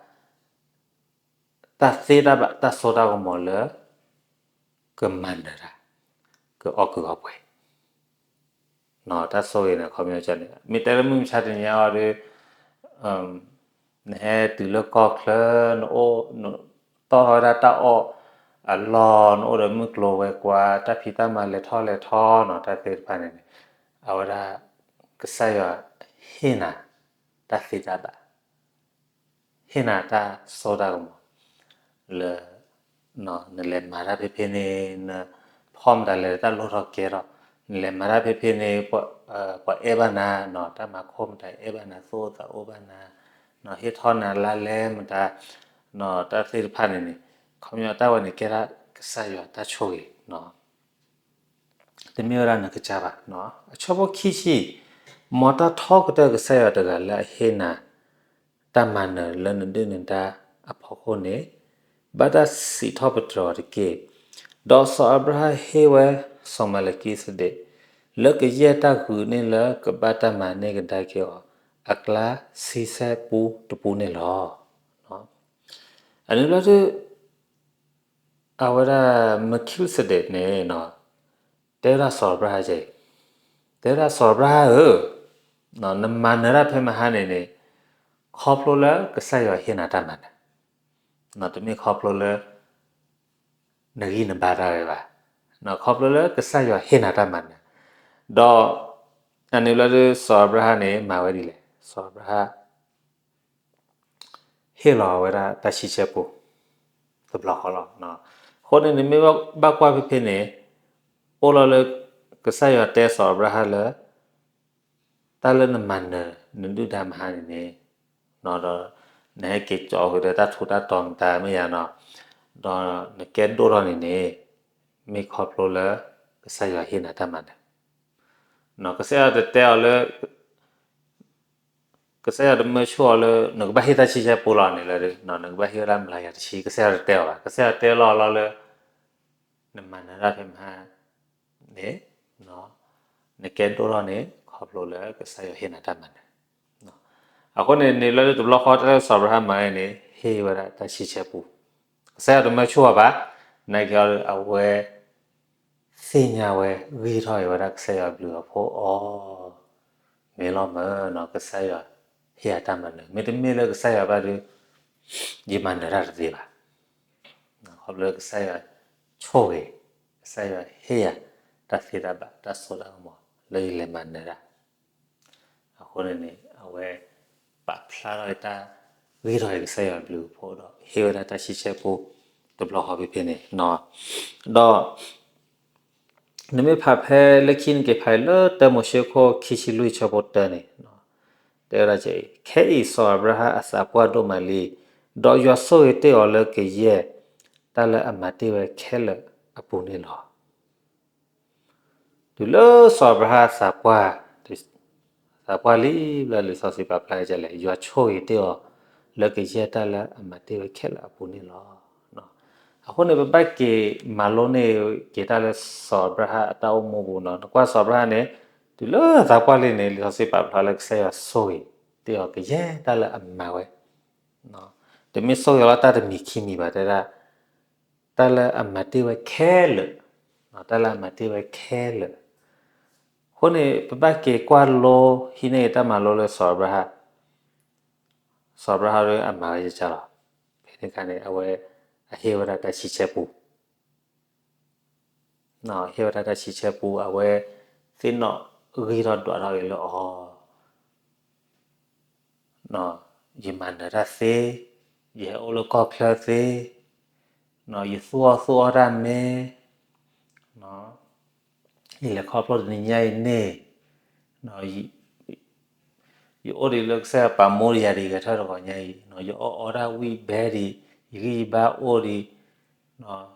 တၢ်သ့တၢ်ဘၣ် တၢ်စိတၢ်ကမီၤလၢ ကမၤနၢၤတၢ် ကအီၣ်ကုၢ်အီပှဲၤ တၢ်ဆိၣ်ဂ့ၤန့ၣ် အခီပညီန့ၣ် မ့ၢ်တဲလၢမုၢ်မဆါတနံၤအံၤဒီး နဟဲတုၤလၢကီၢ်ချၢ နအိၣ် တီၣ်ထီၣ်ဝဲဒၣ်တၢ်အီၣ်အလီၢ် နအိၣ်ဒီးမုၢ်ကျိၤဝဲၤကွာ် တၢ်ဖံးတၢ်မၤလဲၤထီၣ်လဲၤထီနီၤ တၢ်သ့ၣ်တဖၣ်န့ၣ်န့ၣ် အဝဲဒၣ် ကစၢ်ယွၤဟ့ၣ်နၤ တၢ်သ့တၢ်ဘၣ် ဟ့ၣ်နၤတၢ်စိတၢ်ကမီၤ လၢ နလဲၤမၤတၢ်ဖဲဖဲန့ၣ် နဖီၣ်မတၤလဲၣ်တၢ်လိၣ်ထီၣ်ကဲထီၣ် နလဲၤမၤတၢ်ဖဲဖဲန့ၣ် ပှၤအဲၣ်ဘၣ်နၤ တၢ်မၤခိၣ်မတၤအဲၣ်ဘၣ်နၤ သူၣ်အိၣ်သးအိၣ်ဘၣ်နၤ ဟ့ၣ်ထီၣ်နၤလါလဲမတၤ တၢ်သ့ၣ်တဖၣ်န့ၣ်န့ၣ် ခီပညီတၢ်ဝဲန့ၣ်ကဲဒၣ်ကစၢ်ယွၤတၢ်ဆိၣ်ဂ့ၤ တမ့ၢ်ဝဲဒၣ်နကစၢ်ဘၣ်. အဆၢဖိခံဆံ, မ်တၢ်ထီကတၢၢ်ကစၢ်ယွၤတဂၤလၢအဟ့ၣ်နၤ တၢ်မၤနၢၤလၢနဒုၣ်နဒါအဖီခိၣ်န့ၣ် ဘၣ်တၢ်စံးထီၣ်ပတြၢၤအီၤတက့ၢ်. ဒီးစီၤအၤဘြၤဟၣ်ဟ့ၣ်ဝဲစီၤမၤလကံစဒ့း လၢကယဲၢ်တၢ်ဂုာ်န့ၢ်လၢကဘၣ်တၢ်မၤန့ၢ်ကဒါက့ၤအီၤ အကျါဆံဆဲပူတပူန့ၣ်လီၤ. အန့ၣ်ဘျီဒု အဝဲဒၣ် Melchizedek န့ၣ် တဲဝဲဒၣ်စီၤအၤဘြၤဟၣ်ကဲ, တဲဝဲဒၣ်စီၤအၤဘြၤဟၣ်ဧၢ, နမၤနၢၤတၢ်ဖဲမဟါန့ၣ်န့ၣ် ခီဖျိလၢကစၢ်ယွၤဟ့ၣ်နၤတၢ်မၤနၢၤ, တမ့ၢ်ခီဖျိလၢ နဂံၢ်နဘါတၢ်ဝဲဘၣ်, ခီဖျိလၢကစၢ်ယွၤဟ့ၣ်နၤတၢ်မၤနၢၤ, ဒီး အန့ၣ်ဘျီဒု စီၤအၤဘြၤဟၣ်န့ၣ် မၤဝဲဒ်လဲၣ်, စီၤအၤဘြၤဟၣ် ဟ့ၣ်လီၤဝဲဒၣ်တၢ်ဆံဆဲပူ တဘျီဃီလီၤ. အဃိန့ၣ် နမ့ၢ်ဘၣ်ကွၢ်ဖဲဖဲန့ၣ် အိၣ်လီၤလၢ က ကစၢ်ယွၤတဲစီၤအၤဘြၤဟၣ်လၢ တၢ်လၢနမၤနၢၤ နဒုၣ်ဒါမဟါန့ၣ်န့ၣ်, ဒီးနဟဲက့ၤကၠီဃုာ်ဒီးတၢ်ထူးတၢ်တီၤမတၤမ့ၢ်ယၤနီၤ, ဒီးနကဲဒိၣ်ထီၣ်န့ၣ်န့ၣ်, မ့ၢ်ခီဖျိလၢကစၢ်ယွၤဟ့ၣ်နၤတၢ်မၤနၢၤ, ကစၢ်ယွၤတတဲအီၤလၢ ကစၢ်ယွၤတမၢဆူၣ်အီၤလၢ နကဘၣ်ဟ့ၣ်တၢ်ဆံဆဲပူလီၤန့ၣ်လၢ နကဘၣ်ဟ့ၣ်ဝဲဒၣ်မျးကယၤတဆံ, ကစၢ်ယွၤတတဲအီၤဘၣ်. ကစၢ်ယွၤတဲလီၤလီၤလၢ နမၤနၢၤတၢ်ဖဲမဟါန့ၣ်, နကဲဒိၣ်ထီၣ်န့ၣ် ခီဖျိလၢကစၢ်ယွၤဟ့ၣ်နၤတၢ်မၤနၢၤ. အဃိန့ၣ်န့ၣ် လၢတဘျီဃီတၢ်လၢစီၤအၤဘြၤဟၣ်မၤန့ၣ် ဟ့ၣ်ဝဲဒၣ်တၢ်ဆံဆဲပူ, ကစၢ်ယွၤတမၢဆူၣ်အီၤဘၣ်. နာ်က့အဝဲ သ့ၣ်ညါဝဲ ဂံၢ်ထီၣ်အံၤဝဲဒၣ်ကစၢ်ယွၤဘျုးအဖှိၣ်အီၤ, မ့ၢ်လီၤမၢ်နီၤ ကစၢ်ယွၤဟ့ၣ်ယၤတၢ်မၤနၢၤ, မ့တမ့ၢ်လၢကစၢ်ယွၤဘၣ်ဒီး ယမၤနၢၤတၢ်တသ့ဘၣ်. ခီဖျိလၢကစၢ်ယွၤဆိၣ်ဂ့ၤ, ကစၢ်ယွၤဟ့ၣ်ယၤ တၢ်သ့တၢ်ဘၣ် တၢ်စိတၢ်ကမီၤ လၢယလဲၤမၤနၢၤတၢ် အဃိန့ၣ်န့ၣ် အဝဲပာ်ဖျါထီၣ်တၢ်ဂံၢ်ထီၣ်အံၤကစၢ်ယွၤဘျုးအဖှိၣ်ဒီး ဟ့ၣ်ဝဲဒၣ်တၢ်ဆံဆဲပူ တဘျီဃီဖဲဖဲန့ၣ်, ဒီး နမ့ၢ်ဖးဖဲလၢခံနက့ၤဖးအံၤလၢတၢမိၤၡ့ခိၣ်ခံဆံလွံၢ်ဆၢဖိတၢန့ၣ်, တဲဝဲဒၣ်, ခဲအံၤစီၤအၤဘြၤဟၣ်အသးပှၢ်ဒိၣ်မးလံ, ဒီးယွၤဆိၣ်ဂ့ၤတ့ၢ်အီၤလၢကယဲၢ်တၢ်လၢအမၤတ့ၢ်ဝဲခဲလၢာ်အပူၤန့ၣ်လီၤ. တုၤလၢစီၤအၤဘြၤဟၣ်သးပှၢ်, သးပှၢ်လံဘျီ လံာ်စီဆှံပာ်ဖျါဒ်လဲၣ်, ယွၤဆိၣ်ဂ့ၤတ့ၢ်အီၤ လၢကယဲၢ်တၢ်လၢအမၤတ့ၢ်ဝဲခဲလၢာ်အပူၤန့ၣ်လီၤ. အဃိန့ၣ် ပဘၣ်က့ၤမၤလိန့ၢ်က့ၤတၢ်လၢစီၤအၤဘြၤဟၣ်အတၢ်အိၣ်မူပူၤနီၤ. နကွၢ်စီၤအၤဘြၤဟၣ်န့ၣ် တုၤလၢသးပှၢ်လံန့ၣ် လံာ်စီဆှံပာ်ဖျါလၢကစၢ်ယွၤဆိၣ်ဂ့ၤတ့ၢ်အီၤကယဲၢ်တၢ်လၢအမၤဝဲ, တမ့ၢ်ဆိၣ်ဂ့ၤလီၤတၢ်တမံၤခံမံၤဘၣ် တဲဒၣ် တၢ်လၢအမၤတ့ၢ်ဝဲခဲလၢာ်, တၢ်လၢအမၤတ့ၢ်ဝဲခဲလၢာ်. အဃိန့ၣ် ပဘၣ်က့ၤကွၢ်လိဟံးန့ၢ်တၢ်မၤလိလၢစီၤအၤဘြၤဟၣ်, စီၤအၤဘြၤဟၣ်ဒ်အမၤဝဲကကလီၤ. ဖဲန့ၣ်အခါန့ၣ် အဝဲအဟ့ၣ်ဝဲဒၣ်တၢ်ဆံဆဲပူ ဟ့ၣ်ဝဲဒၣ်တၢ်ဆံဆဲပူ အဝဲသ့ၣ်နီၣ်ဂံၢ်ထီၣ်ဒွးထီၣ်က့ၤလၢအီၤ ယမၤနၢၤတၢ်သ့, ယဟဲအိၣ်လၢကီၢ်ချၢသ့, ယသူၣ်အီၣ်သူၣ်အီတၢ်မ့ၢ်, ယလဲၤခီဖျိတနံၤညါအံၤန့ၣ်, ယအိၣ်ဒံးလၢကစၢ်ယွၤပာ်မူဒံးယၤဒံးဂဲၤထၢၣ်တဂီၤညါအံၤ, ယအီၣ်အီတၢ်ဝံၣ်ဘဲဒံး, ယဂံၢ်ယဘါအိၣ်ဒံး,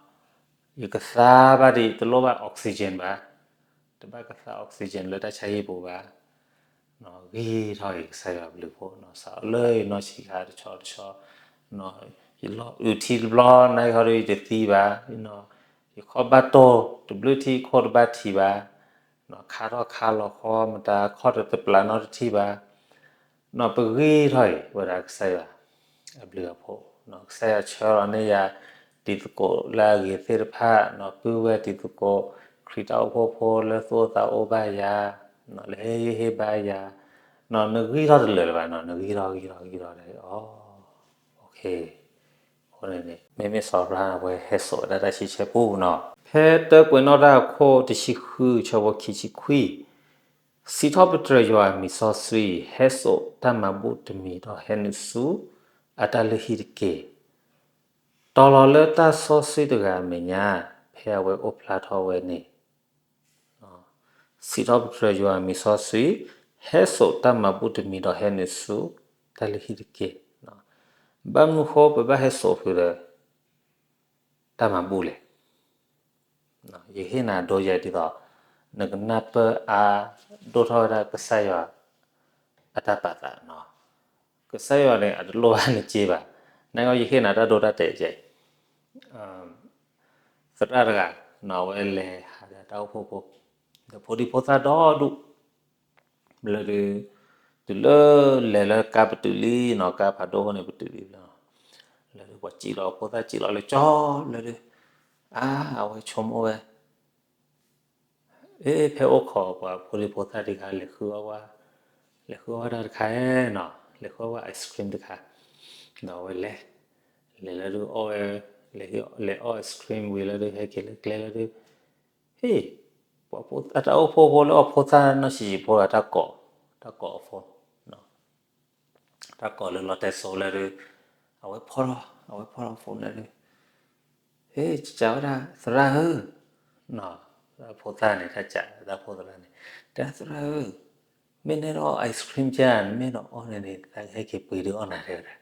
ယကသါဘၣ်ဒံး တလိၣ်ဘၣ် oxygen ဘၣ်, တဘၣ်ကသါ oxygen လၢတၢ်ဆါဟံၣ်ပူၤဘၣ်. ဂံၢ်ထီၣ်က့ၤကစၢ်ယွၤဘျုးဖှိၣ်နီၤ, စးလၢယနီၢ်ဆံးခါတဆီတဆီ, ယလီၤအုးထံတဘျီ နာ်က့ဟီဒီးယတသံဘၣ်, ယခီၣ်ဘၣ်တိၢ် တဘျုးထံခိၣ်တဘၣ်ထံးဘၣ်, ခါထီၣ်ခါလီၤဃီ မတၤခီၣ်တပျးနီတထံၣ်ဘၣ်. ပဂံၢ်ထီၣ်အံၤ ဝဲဒၣ်ကစၢ်ယွၤအဘျုးအဖှိၣ်, ကစၢ်ယွၤဆှၢလီၤန့ၢ်ယၤ တံၤသကိးလၢအဂ့ၤသ့ၣ်တဖၣ်, ပုၢ်ဝဲၢ်တံၤသကိး ခရံာ်တၢ်အိၣ်ဖှိၣ်ဖိလၢသူၣ်အိၣ်သးအိၣ်ဘၣ်ယၤ, လၢဟ့ၣ်ဂံၢ်ဟ့ၣ်ဘါယၤ, နဂံၢ်ထီၣ်တလၢာ်လၢၤဘၣ်နီၤ, နဂံၢ်ထီၣ်ဂံၢ်ထီၣ်ဂံၢ်ထီၣ်လၢအီၤ, အဃိန့ၣ် မ့မ့ၢ်စီၤအၤဘြၤဟၣ်အဝဲဟဲစိာ်ဝဲဒၣ်တၢ်ဆံဆဲပူနီၤ, ဖဲတၢကွဲးနီၣ်တၢ်အခိၣ်တဆံဃုဆၢဖိခံဆံခွံ, စံးထီၣ်ပတြၢၤယွၤအမံၤစီဆှံ, ဟဲစိာ်တၢ်မၤဘူၣ်တမံၤဒီးဟဲနုာ်ဆူအတၢ်လုၢ်ဟံၣ်တက့ၢ်. တီၤလီၤလၢတၢ်စီဆှံတဂၤအမဲာ်ညါ, ဖဲအဝဲအိၣ်ဖျါထီၣ်ဝဲန့ၣ် စံးထီၣ်ပတြၢၤယွၤအမံၤစီဆှံ, ဟဲစိာ်တၢ်မၤဘူၣ်တမံၤဒီးဟဲနုာ်ဆူတၢ်လုၢ်ဟံၣ်တက့ၢ်. ဘၣ်မနုၤဃိပဘၣ်ဟဲစိာ်ဖုးဒီးတၢ်မၤဘူၣ်လဲၣ်. ယဟ့ၣ်နၤဒိယဲၢ်ဒ်သိး နကနၢ်ပၢၢ်အါဒိၣ်ထီၣ်ဝဲဒၣ်ကစၢ်ယွၤအတၢ်ပာ်သးနီၤ. ကစၢ်ယွၤန့ၣ် အတလိၣ်ဘၣ်နစ့ဘၣ်. နာ်က့ ယဟ့ၣ်နၤတၢ်ဒိတၢ်တဲာ်ကဲအံၤ, သရၣ်တဂၤနီၤ အဝဲလဲၤဟးဒီးတၢ်အိၣ်ဖှိၣ်ဖိ, ဒီးဖိဒံဖိသၣ်ဒီဒူၣ်, ဘျီဒုး တုၤလၢလဲၤလၢကါပတုာ်လံနီၤ, ကါဖးဒိၣ်အဃိန့ၣ် ပတုာ်လံဘျီ, လၢဒုး ပှၤစံၣ်လီၤဖိသၣ်စံၣ်လီၤလၢကၠီဘျီဒုး, အါ အဝဲဆိကမိၣ်ဝဲ အ့ ဖဲအိၣ်ခိးပှၤဖိဒံဖိသၣ်တခါ လဲၤဃုအီၣ်ဝဲ, လဲၤဃုအီၣ်ဝဲဒၣ်တခါနီၤ, လဲၤဃုအီၣ်ဝဲ ice cream တခါ, ဒီးအဝဲလဲၤ, လဲၤလၢဒုးအီၣ်ဝဲ, လဲၤအီၣ် ice cream ဝံၤလၢဒုး ဟဲက့ၤလၢကျဲလၢဒုး, ဟ့ၣ်, ပှၤဖိသၣ် တၢ်အိၣ်ဖှိၣ်ဖိလၢအီၣ်ဖိသၣ်နီၢ်ဆံးဆံးဖိ တၢ်ကိး, တၢ်ကိးအဖိ တၢ်ကိးလၢလီတဲစိလၢဒုး, အဝဲဖီၣ်ထီၣ်, အဝဲဖီၣ်ထီၣ် phone လၢဒုး, ဟ့ၣ် ကစၢ်ဝဲဒၣ် သရၣ်ဧၢ, နီၤ, တၢ်ဖိသၣ်န့ၣ် တၢ်စံးတၢ်ဖိသရၣ်န့ၣ်, တဲသရၣ်ဧၢ, မ့ၢ်နအဲၣ်ဒိးအီ ice cream ကဲဧါ, နမ့ၢ်အဲၣ်ဒိးအီန့ၣ်န့ၣ် သးကဟဲက့ၤပှ့ၤဒုးအီၣ်နၤ တဲဝဲဒၣ်.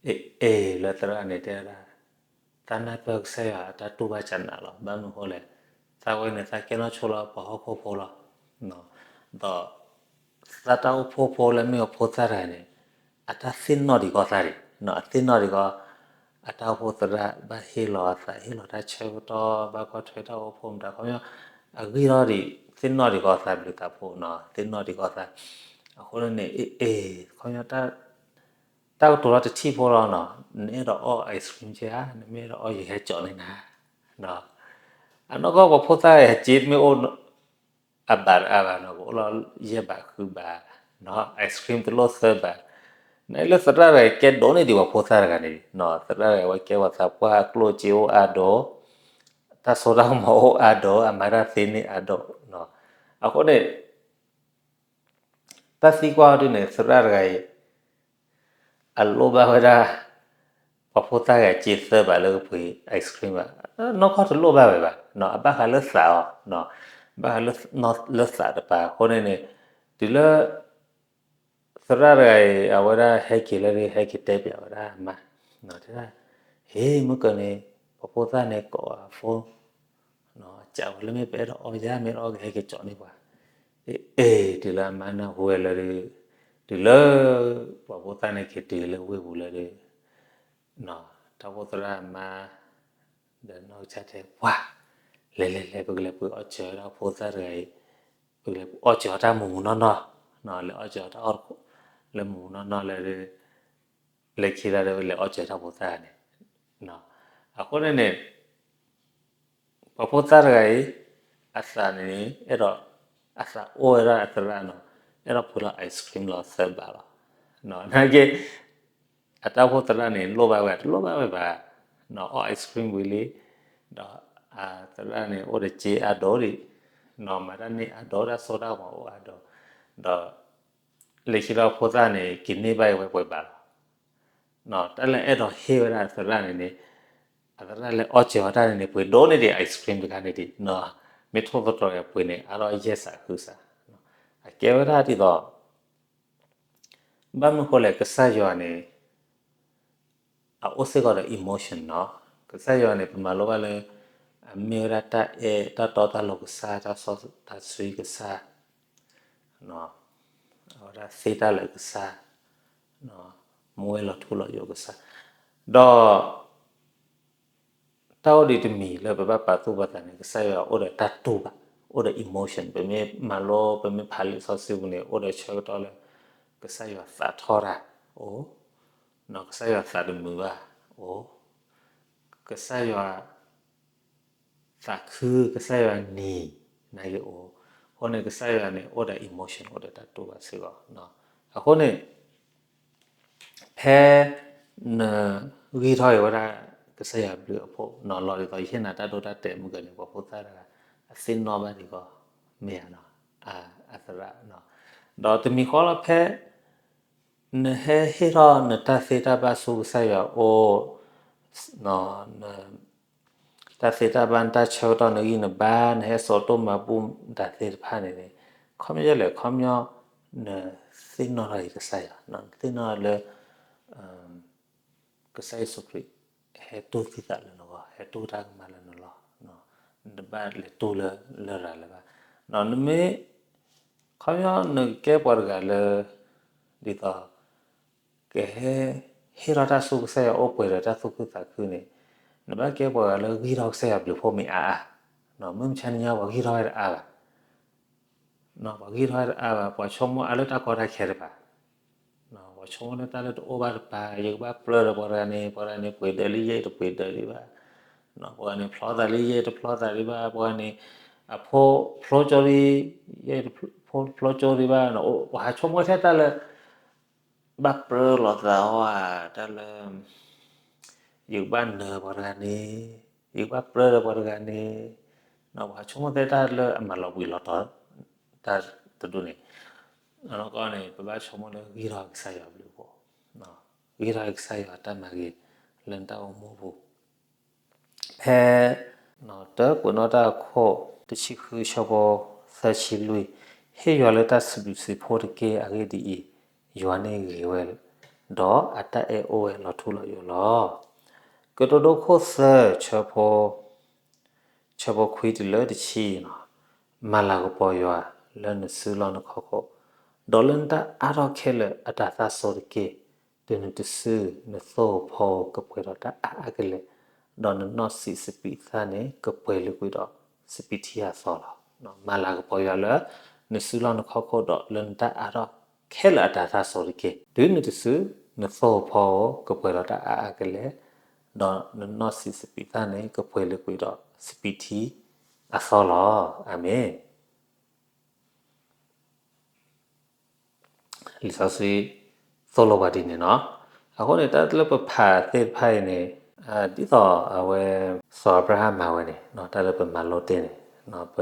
အ့ၣ်အ့ၣ် လၢသရၣ်န့ၣ် တဲဝဲဒၣ်, သးနၢ်ပၢၢ်ကစၢ်ယွၤအတၢ်တူၢ်ဘၣ်စၢၤနၤလီၤ. ဘၣ်မနုၤဃိလဲၣ်, သးဝဲန့ၣ် သးကဲနီၣ်ဆိလၢပှၤဟီၣ်ခိၣ်ဖိလီၤ. ဒီး သးတၢ်အိၣ်ဖှိၣ်ဖိလၢမ့ၢ်အဖိသၣ်တဂၤန့ၣ်, အတၢ်သ့ၣ်နီၣ်ဒံးကီၢ်သးဒံး, အသ့ၣ်နီၣ်ဒံးကီၢ်, အတၢ်အိၣ်ဖှိၣ်သရၣ် ဘၣ်ဟ့ၣ်လီၤအသး ဟ့ၣ်လီၤတၢ်ဆၢကတီၢ် ဘၣ်ကွၢ်ထွဲတၢ်အိၣ်ဖှိၣ်မတၤ ခီပညီ, အဂံၢ်ထီၣ်ဒံး သ့ၣ်နီၣ်ဒံးကီၢ်သးဘျုးသးဖှိၣ်နီၤ, သ့ၣ်နီၣ်ဒံးကီၢ်သး. အဃိန့ၣ်န့ၣ် အ့ၣ်အ့ၣ် ခီပညီ တၢ်ကတိၤလီၤတထံၣ်ဖိလီၤနီၤ, နအဲၣ်ဒိးအီ ice cream ကဲဧါ, နမ့ၢ်အဲၣ်ဒိးအီ ယဟဲကၠီန့ၢ်နၤ. အနီၢ်ကီၢ်ပှၤဖိသၣ်ဂၤ စ့တမ့ၢ်အိၣ် အဘးတအါဘၣ်နီၤ, ကအိၣ်လီၤယဲၢ်ဘးဃုဘး, ice cream တလိၣ်သၢဘး. နလၢသရၣ်တဂၤ ကဲဒိးန့ၢ်ဒံးပှၤဖိသၣ်တဂၤန့ၣ်, သရၣ်တဂၤဝဲကဲပှၤသးပှၢ် အကျိၣ်စ့အိၣ်အါဒိၣ်, တၢ်စိတၢ်ကမီၤအိၣ်အါဒိၣ်, အမၤတၢ်သ့န့ၢ်အါဒိၣ်. အဃိန့ၣ် တၢ်သံကွၢ်အီၤဒ်န့ၣ် သရၣ်တဂၤအံၤ အလိၣ်ဘၣ်ဝဲဒၣ် ပှၤဖိသၣ်ဂၤစ့သၢဘးလၢကပှ့ၤ ice cream ဘၣ်, နီၢ်ကီၢ်တလိၣ်ဘၣ်ဝဲဘၣ်, အဘၣ်ဃးလၢသးအီၤ, ဘၣ်ဃးလၢသးတပၤ. အဃိန့ၣ်န့ၣ် တုၤလၢ သရၣ်တဂၤအံၤ အဝဲဒၣ်ဟဲက့ၤလၢ ဟဲက့ၤတဲပၠးဝဲဒၣ်အမါ, တဲဒၣ်, ဟ့ၣ် မုၢ်ကၢၤန့ၣ် ပှၤဖိသၣ်န့ၣ်ကိးအ phone စံးဝဲလၢ မ့ၢ်ပအဲၣ်ဒိးအီယါ မ့ၢ်အဲၣ်ဒိးအီကဟဲက့ၤကၠီန့ၢ်ပှၤ. အ့ၣ်အ့ၣ် တုၤလၢအမါနၢ်ဟူဝဲလၢဒုး, တုၤလၢ ပှၤဖိသၣ်န့ၣ်က့ၤတုၤလၢဝ့ၢ်ပူၤလၢဒုး, တၢ်အိၣ်ဖှိၣ်သရၣ်အမါ ဒီးနီၢ်ကစၢ်တဲ ပှၤ, လဲၤလဲၤလဲၤ ပကလဲၤပှ့ၤအီၣ်စၢၤဝဲဒၣ်ဖိသၣ်တဂၤအံၤ, ပကလဲၤအီၣ်စၢၤအီၤတၢ်မူးမူးနီၢ်နီၢ်, လဲၤအီၣ်စၢၤအီၤတၢ်အီၣ်တခိၣ် လၢမူးမူးနီၢ်နီၢ်လၢ လဲၤခံလၢဒၢး လဲၤအီၣ်စၢၤတၢ်ဖိသၣ်န့ၣ်, အဃိန့ၣ်န့ၣ် ပှၤဖိသၣ်တဂၤအံၤ အသးန့ၣ် အဲၣ်ဒိး အသးအိၣ်ဝဲဒၣ်အသရၣ်နီၤ, အဲၣ်ဒိးပှ့ၤလီၤ ice cream လီၤသၢဘးလီၤ. နာ်က့ အတၢ်အိၣ်ဖှိၣ်သရၣ်န့ၣ် လိၣ်ဘၣ်ဝဲ တလိၣ်ဘၣ်ဝဲဘၣ်, အီၣ် ice cream ဝံၤလံ, ဒီးအသရၣ်န့ၣ် အိၣ်ဒီးစ့အါဒိၣ်ဒံး, မၤတၢ်န့ၢ်အါဒိၣ် တၢ်စိတၢ်ကမီၤအိၣ်အါဒိၣ်, ဒီး လၢခံလီၤဖိသၣ်န့ၣ် က့ၤန့ၢ်ဘၣ်အီၤဝဲပှဲၤဘးလီၤ. တၢ်လၢအဲၣ်ဒိးဟ့ၣ်ဝဲဒၣ်အသရၣ်န့ၣ်န့ၣ်, အသရၣ်လၢအီၣ်စၢၤအီၤတၢ်န့ၣ်န့ၣ် ပှ့ၤဒိၣ်န့ၢ်ဒံး ice cream တခါန့ၣ်ဒံး, မ့ၢ်ထိၣ်သတြီၤအပှ့ၤန့ၣ် အါထီၣ်ယဲၢ်စးဃုစး, အကဲဝဲဒၣ်ဒ်သိး ဘၣ်မနုၤဃိလဲၣ် ကစၢ်ယွၤန့ၣ် အအိၣ်စ့ၢ်ကီးဒီး emotion နီၤ, ကစၢ်ယွၤန့ၣ် ပမၤလိဘၣ်လၢ အမ့ၢ်ဝဲဒၣ်တၢ်အဲၣ် တၢ်တီတၢ်လိၤကစၢ် တၢ်စီတၢ်ဆှံကစၢ်, အဝဲဒၣ်သ့တၢ်လၢာ်ကစၢ်, မူဝဲလီၤထူလီၤယိာ်ကစၢ်, ဒီး တၢ်အိၣ်ဒံးတမံၤလၢပဘၣ်ပာ်သူၣ်ပာ်သးန့ၣ် ကစၢ်ယွၤအိၣ်ဒီးတၢ်တူၢ်ဘၣ်, အိၣ်ဒီး emotion, ပမ့ၢ်မၤလိ ပမ့ၢ်ဖးလံာ်စီဆှံပူၤန့ၣ် အိၣ်ဒီးဆၢကတီၢ်လၢ ကစၢ်ယွၤသးထီၣ်တၢ်အိၣ်, ကစၢ်ယွၤသးတမုာ်ဘၣ်အိၣ်, ကစၢ်ယွၤ သးခု ကစၢ်ယွၤနံၤ နာ်က့အိၣ်, အဃိန့ၣ် ကစၢ်ယွၤန့ၣ် အိၣ်ဒီး emotion အိၣ်ဒီးတၢ်တူၢ်ဘၣ်စ့ၢ်ကီး, အဃိန့ၣ် ဖဲ န ဂံၢ်ထီၣ်က့ၤဝဲဒၣ် ကစၢ်ယွၤဘျုးအဖှိၣ်နီၤ လီၤဒ်သိးယဟ့ၣ်နၤတၢ်ဒိတၢ်တဲာ်မုၢ်ကန့ၣ် ပှၤဖိသၣ်တဂၤ အသ့ၣ်နီၣ်ဘၣ်ဒံးကီး မ့ၢ်ဧါနီၤ, အသရၣ်နီၤ, ဒီးတမံၤဃီလီၤဖဲ နဟဲဟ့ၣ်ထီၣ်နတၢ်သ့တၢ်ဘၣ်ဆူကစၢ်ယွၤအိၣ် တၢ်သ့တၢ်ဘၣ် နတၢ်ဆၢကတီၢ် နဂံၢ်နဘါ နဟဲစိာ်တိၢ်မၤဘူၣ်တၢ်သ့ၣ်တဖၣ်န့ၣ်န့ၣ် ခီပညီယဲလဲၣ် ခီပညီ နသ့ၣ်နီၣ်ထီၣ်က့ၤကစၢ်ယွၤ နသ့ၣ်နီၣ်လၢ ကစၢ်ယ့ၣ်ၡူးခရံာ် ဟဲတူၢ်သံသးလၢနဂီၢ် ဟဲတူၢ်တၢ်ကမၣ်လၢနလီၢ် နတဘၣ်လဲၤတူၢ်လၢလရာ်လၢၤဘၣ်. နမ့ၢ် ခီပညီနကကဲပှၤတဂၤလၢ ဒ်သိး ကဟဲ ဟ့ၣ်ထီၣ်တၢ်ဆူကစၢ်ယွၤအိၣ်ပှဲၤဒီးတၢ်သူၣ်ခုသးခုန့ၣ် နဘၣ်ကဲပှၤတဂၤလၢဂံၢ်ထီၣ်ကစၢ်ယွၤဘျုးဖှိၣ်မ့ၢ်အါအါ, မုၢ်မဆါတနံၤညါပှၤဂံၢ်ထီၣ်ဝဲတအါဘၣ် ပှၤဂံၢ်ထီၣ်ဝဲတအါဘၣ် ပှၤဆိကမိၣ်အါလၢတၢ်ကီတၢ်ခဲတပၤ ပှၤဆိကမိၣ်လၢတၢ်လၢတအိၣ်ဘၣ်တပၤ ယကဘၣ်ပြၢဒီးပှၤတဂၤန့ၣ် ပှၤတဂၤန့ၣ် ပှ့ၤဒၢးလံယဲၢ်တပှ့ၤဒၢးလံဘၣ်, ပှၤတဂၤန့ၣ်ဖျီသးလံယဲၢ်တဖျီသးလံဘၣ် ပှၤတဂၤန့ၣ် အဖိဖျိကၠိလံ ယဲၢ်တဖျိကၠိလံဘၣ် ပှၤဟးဆိကမိၣ်ထဲတၢ်လၢ ဘၣ်ပြၢလိာ်သးအီၤဧါ တၢ်လၢ ယကဘၣ်နၢၤပှၤတဂၤန့ၣ် ယကဘၣ်ပြၢဒီးပှၤတဂၤန့ၣ် ပှၤဟးဆိကမိၣ်ထဲတၢ်လၢအမၤလီၤဘှံးလီၤတီၤ တၢ်တဒူၣ်န့ၣ် အနီၢ်ကီၢ်န့ၣ် ပဘၣ်ဆိကမိၣ်လၢဂံၢ်ထီၣ်ကစၢ်ယွၤဘျုးဖှိၣ် ဂံၢ်ထီၣ်ကစၢ်ယွၤတၢ်မၤဂ့ၤလၢနတၢ်အိၣ်မူပူၤ ဖဲ တၢ်ကွဲးနီၣ်တၢ်အခိၣ်တဆံဃု ဆၢဖိသၢဆံလွံၢ်, ဟ့ၣ်ယွၤလၢတၢ်စံးဘျုးစံးဖှိၣ်တက့ၢ်. အဂ့ၢ်ဒ်အံၤ, ယွၤန့ၣ်ဂ့ၤဝဲ, ဒီးအတၢ်အဲၣ်အိၣ်ဝဲလီၤထူလီၤယိာ်လီၤ. ကတိၤဒိခိၣ်သၢ ဆၢဖိ ဆၢဖိခွံတုၤလၢတဆံ, မၤလၤကပီၤယွၤလၢနစုလီၢ်နခီၣ်ခိၣ်, ဒီးလၢနတၢ်အါထီၣ်ခဲလၢာ်အတၤသၣ်စီတက့ၢ်. တုၤနုၤတစု, နသိၣ်ဖိကပှဲၤဒီးတၢ်အါအါကလဲာ်, ဒီးနနီၢ်ဆံးစပံးသၣ်န့ၣ် ကပှဲၤလၢကွံာ်ဒီးစပံးထံအသီလီၤ. မၤလၤကပီၤယွၤလၢနစုလီၢ်နခီၣ်ခိၣ်ဒီးလၢနတၢ်အါထီၣ်ခဲလၢာ်အတၤသၣ်စီတက့ၢ်. တုၤနုၤတစု, နသိၣ်ဖိကပှဲၤဒီးတၢ်အါအါကလဲာ်, ဒီးနနီၢ်ဆံးစပံးသၣ်န့ၣ် ကပှဲၤလၢကွံာ်ဒီးစပံးထံအသီလီၤ. အၤမ့ၣ်. လံာ်စီဆှံသိၣ်လိပှၤဒ်န့ၣ်နီၤ. အဃိန့ၣ် တၢ်လၢပဖးသ့ၣ်တဖၣ်အံၤန့ၣ်, ဒ်သိးအဝဲ စီၤအၤဘြၤဟၣ်မၤဝဲန့ၣ်, တၢ်လၢပမၤလိတ့ၢ်န့ၣ်, ပ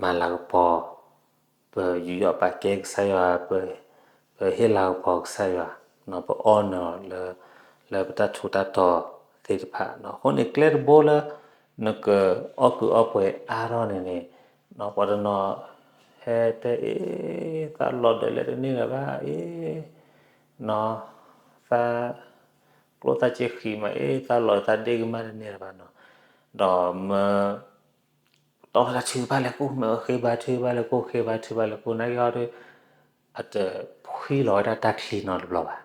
မၤလၤကပီၤ, ပယူးယီၣ်ပာ်ကဲကစၢ်ယွၤ, ပဟ့ၣ်လၤကပီၤကစၢ်ယွၤ, ပအီၣ်နၢၤလၢ လၢပတၢ်ထူးတၢ်တီၤသ့ၣ်တဖၣ်. အဃိန့ၣ် ကျဲတဘိလၢ နကအီၣ်ကုးအီၣ်ပှဲၤအါထီၣ်န့ၣ်န့ၣ်, ပှၤတနီၤ ဟဲတဲအ့ၣ် သးလီၤဒၢးလဲၣ်တန့ၢ်လၢၤဘၣ်အ့ၣ်, သး ကျိၣ်သးစ့ဃံးမးအ့ၣ် သးလီၤသးဒ့ၣ်ကမၣ်တန့ၢ်လၢၤဘၣ်နီၤ, ဒီးမၢ တီၢ်ဝဲဒၣ်ထုကဖၣ်လဲၤကိၣ် မၢဃ့ဘါထုကဖၣ်လဲၤကိၣ် ဃ့ဘါထုကဖၣ်လဲၤကိၣ် နာ်က့အီၤဒီး အတဖှံလီၤဝဲဒၣ်တၢ်ချံနီတဘျီဘၣ်,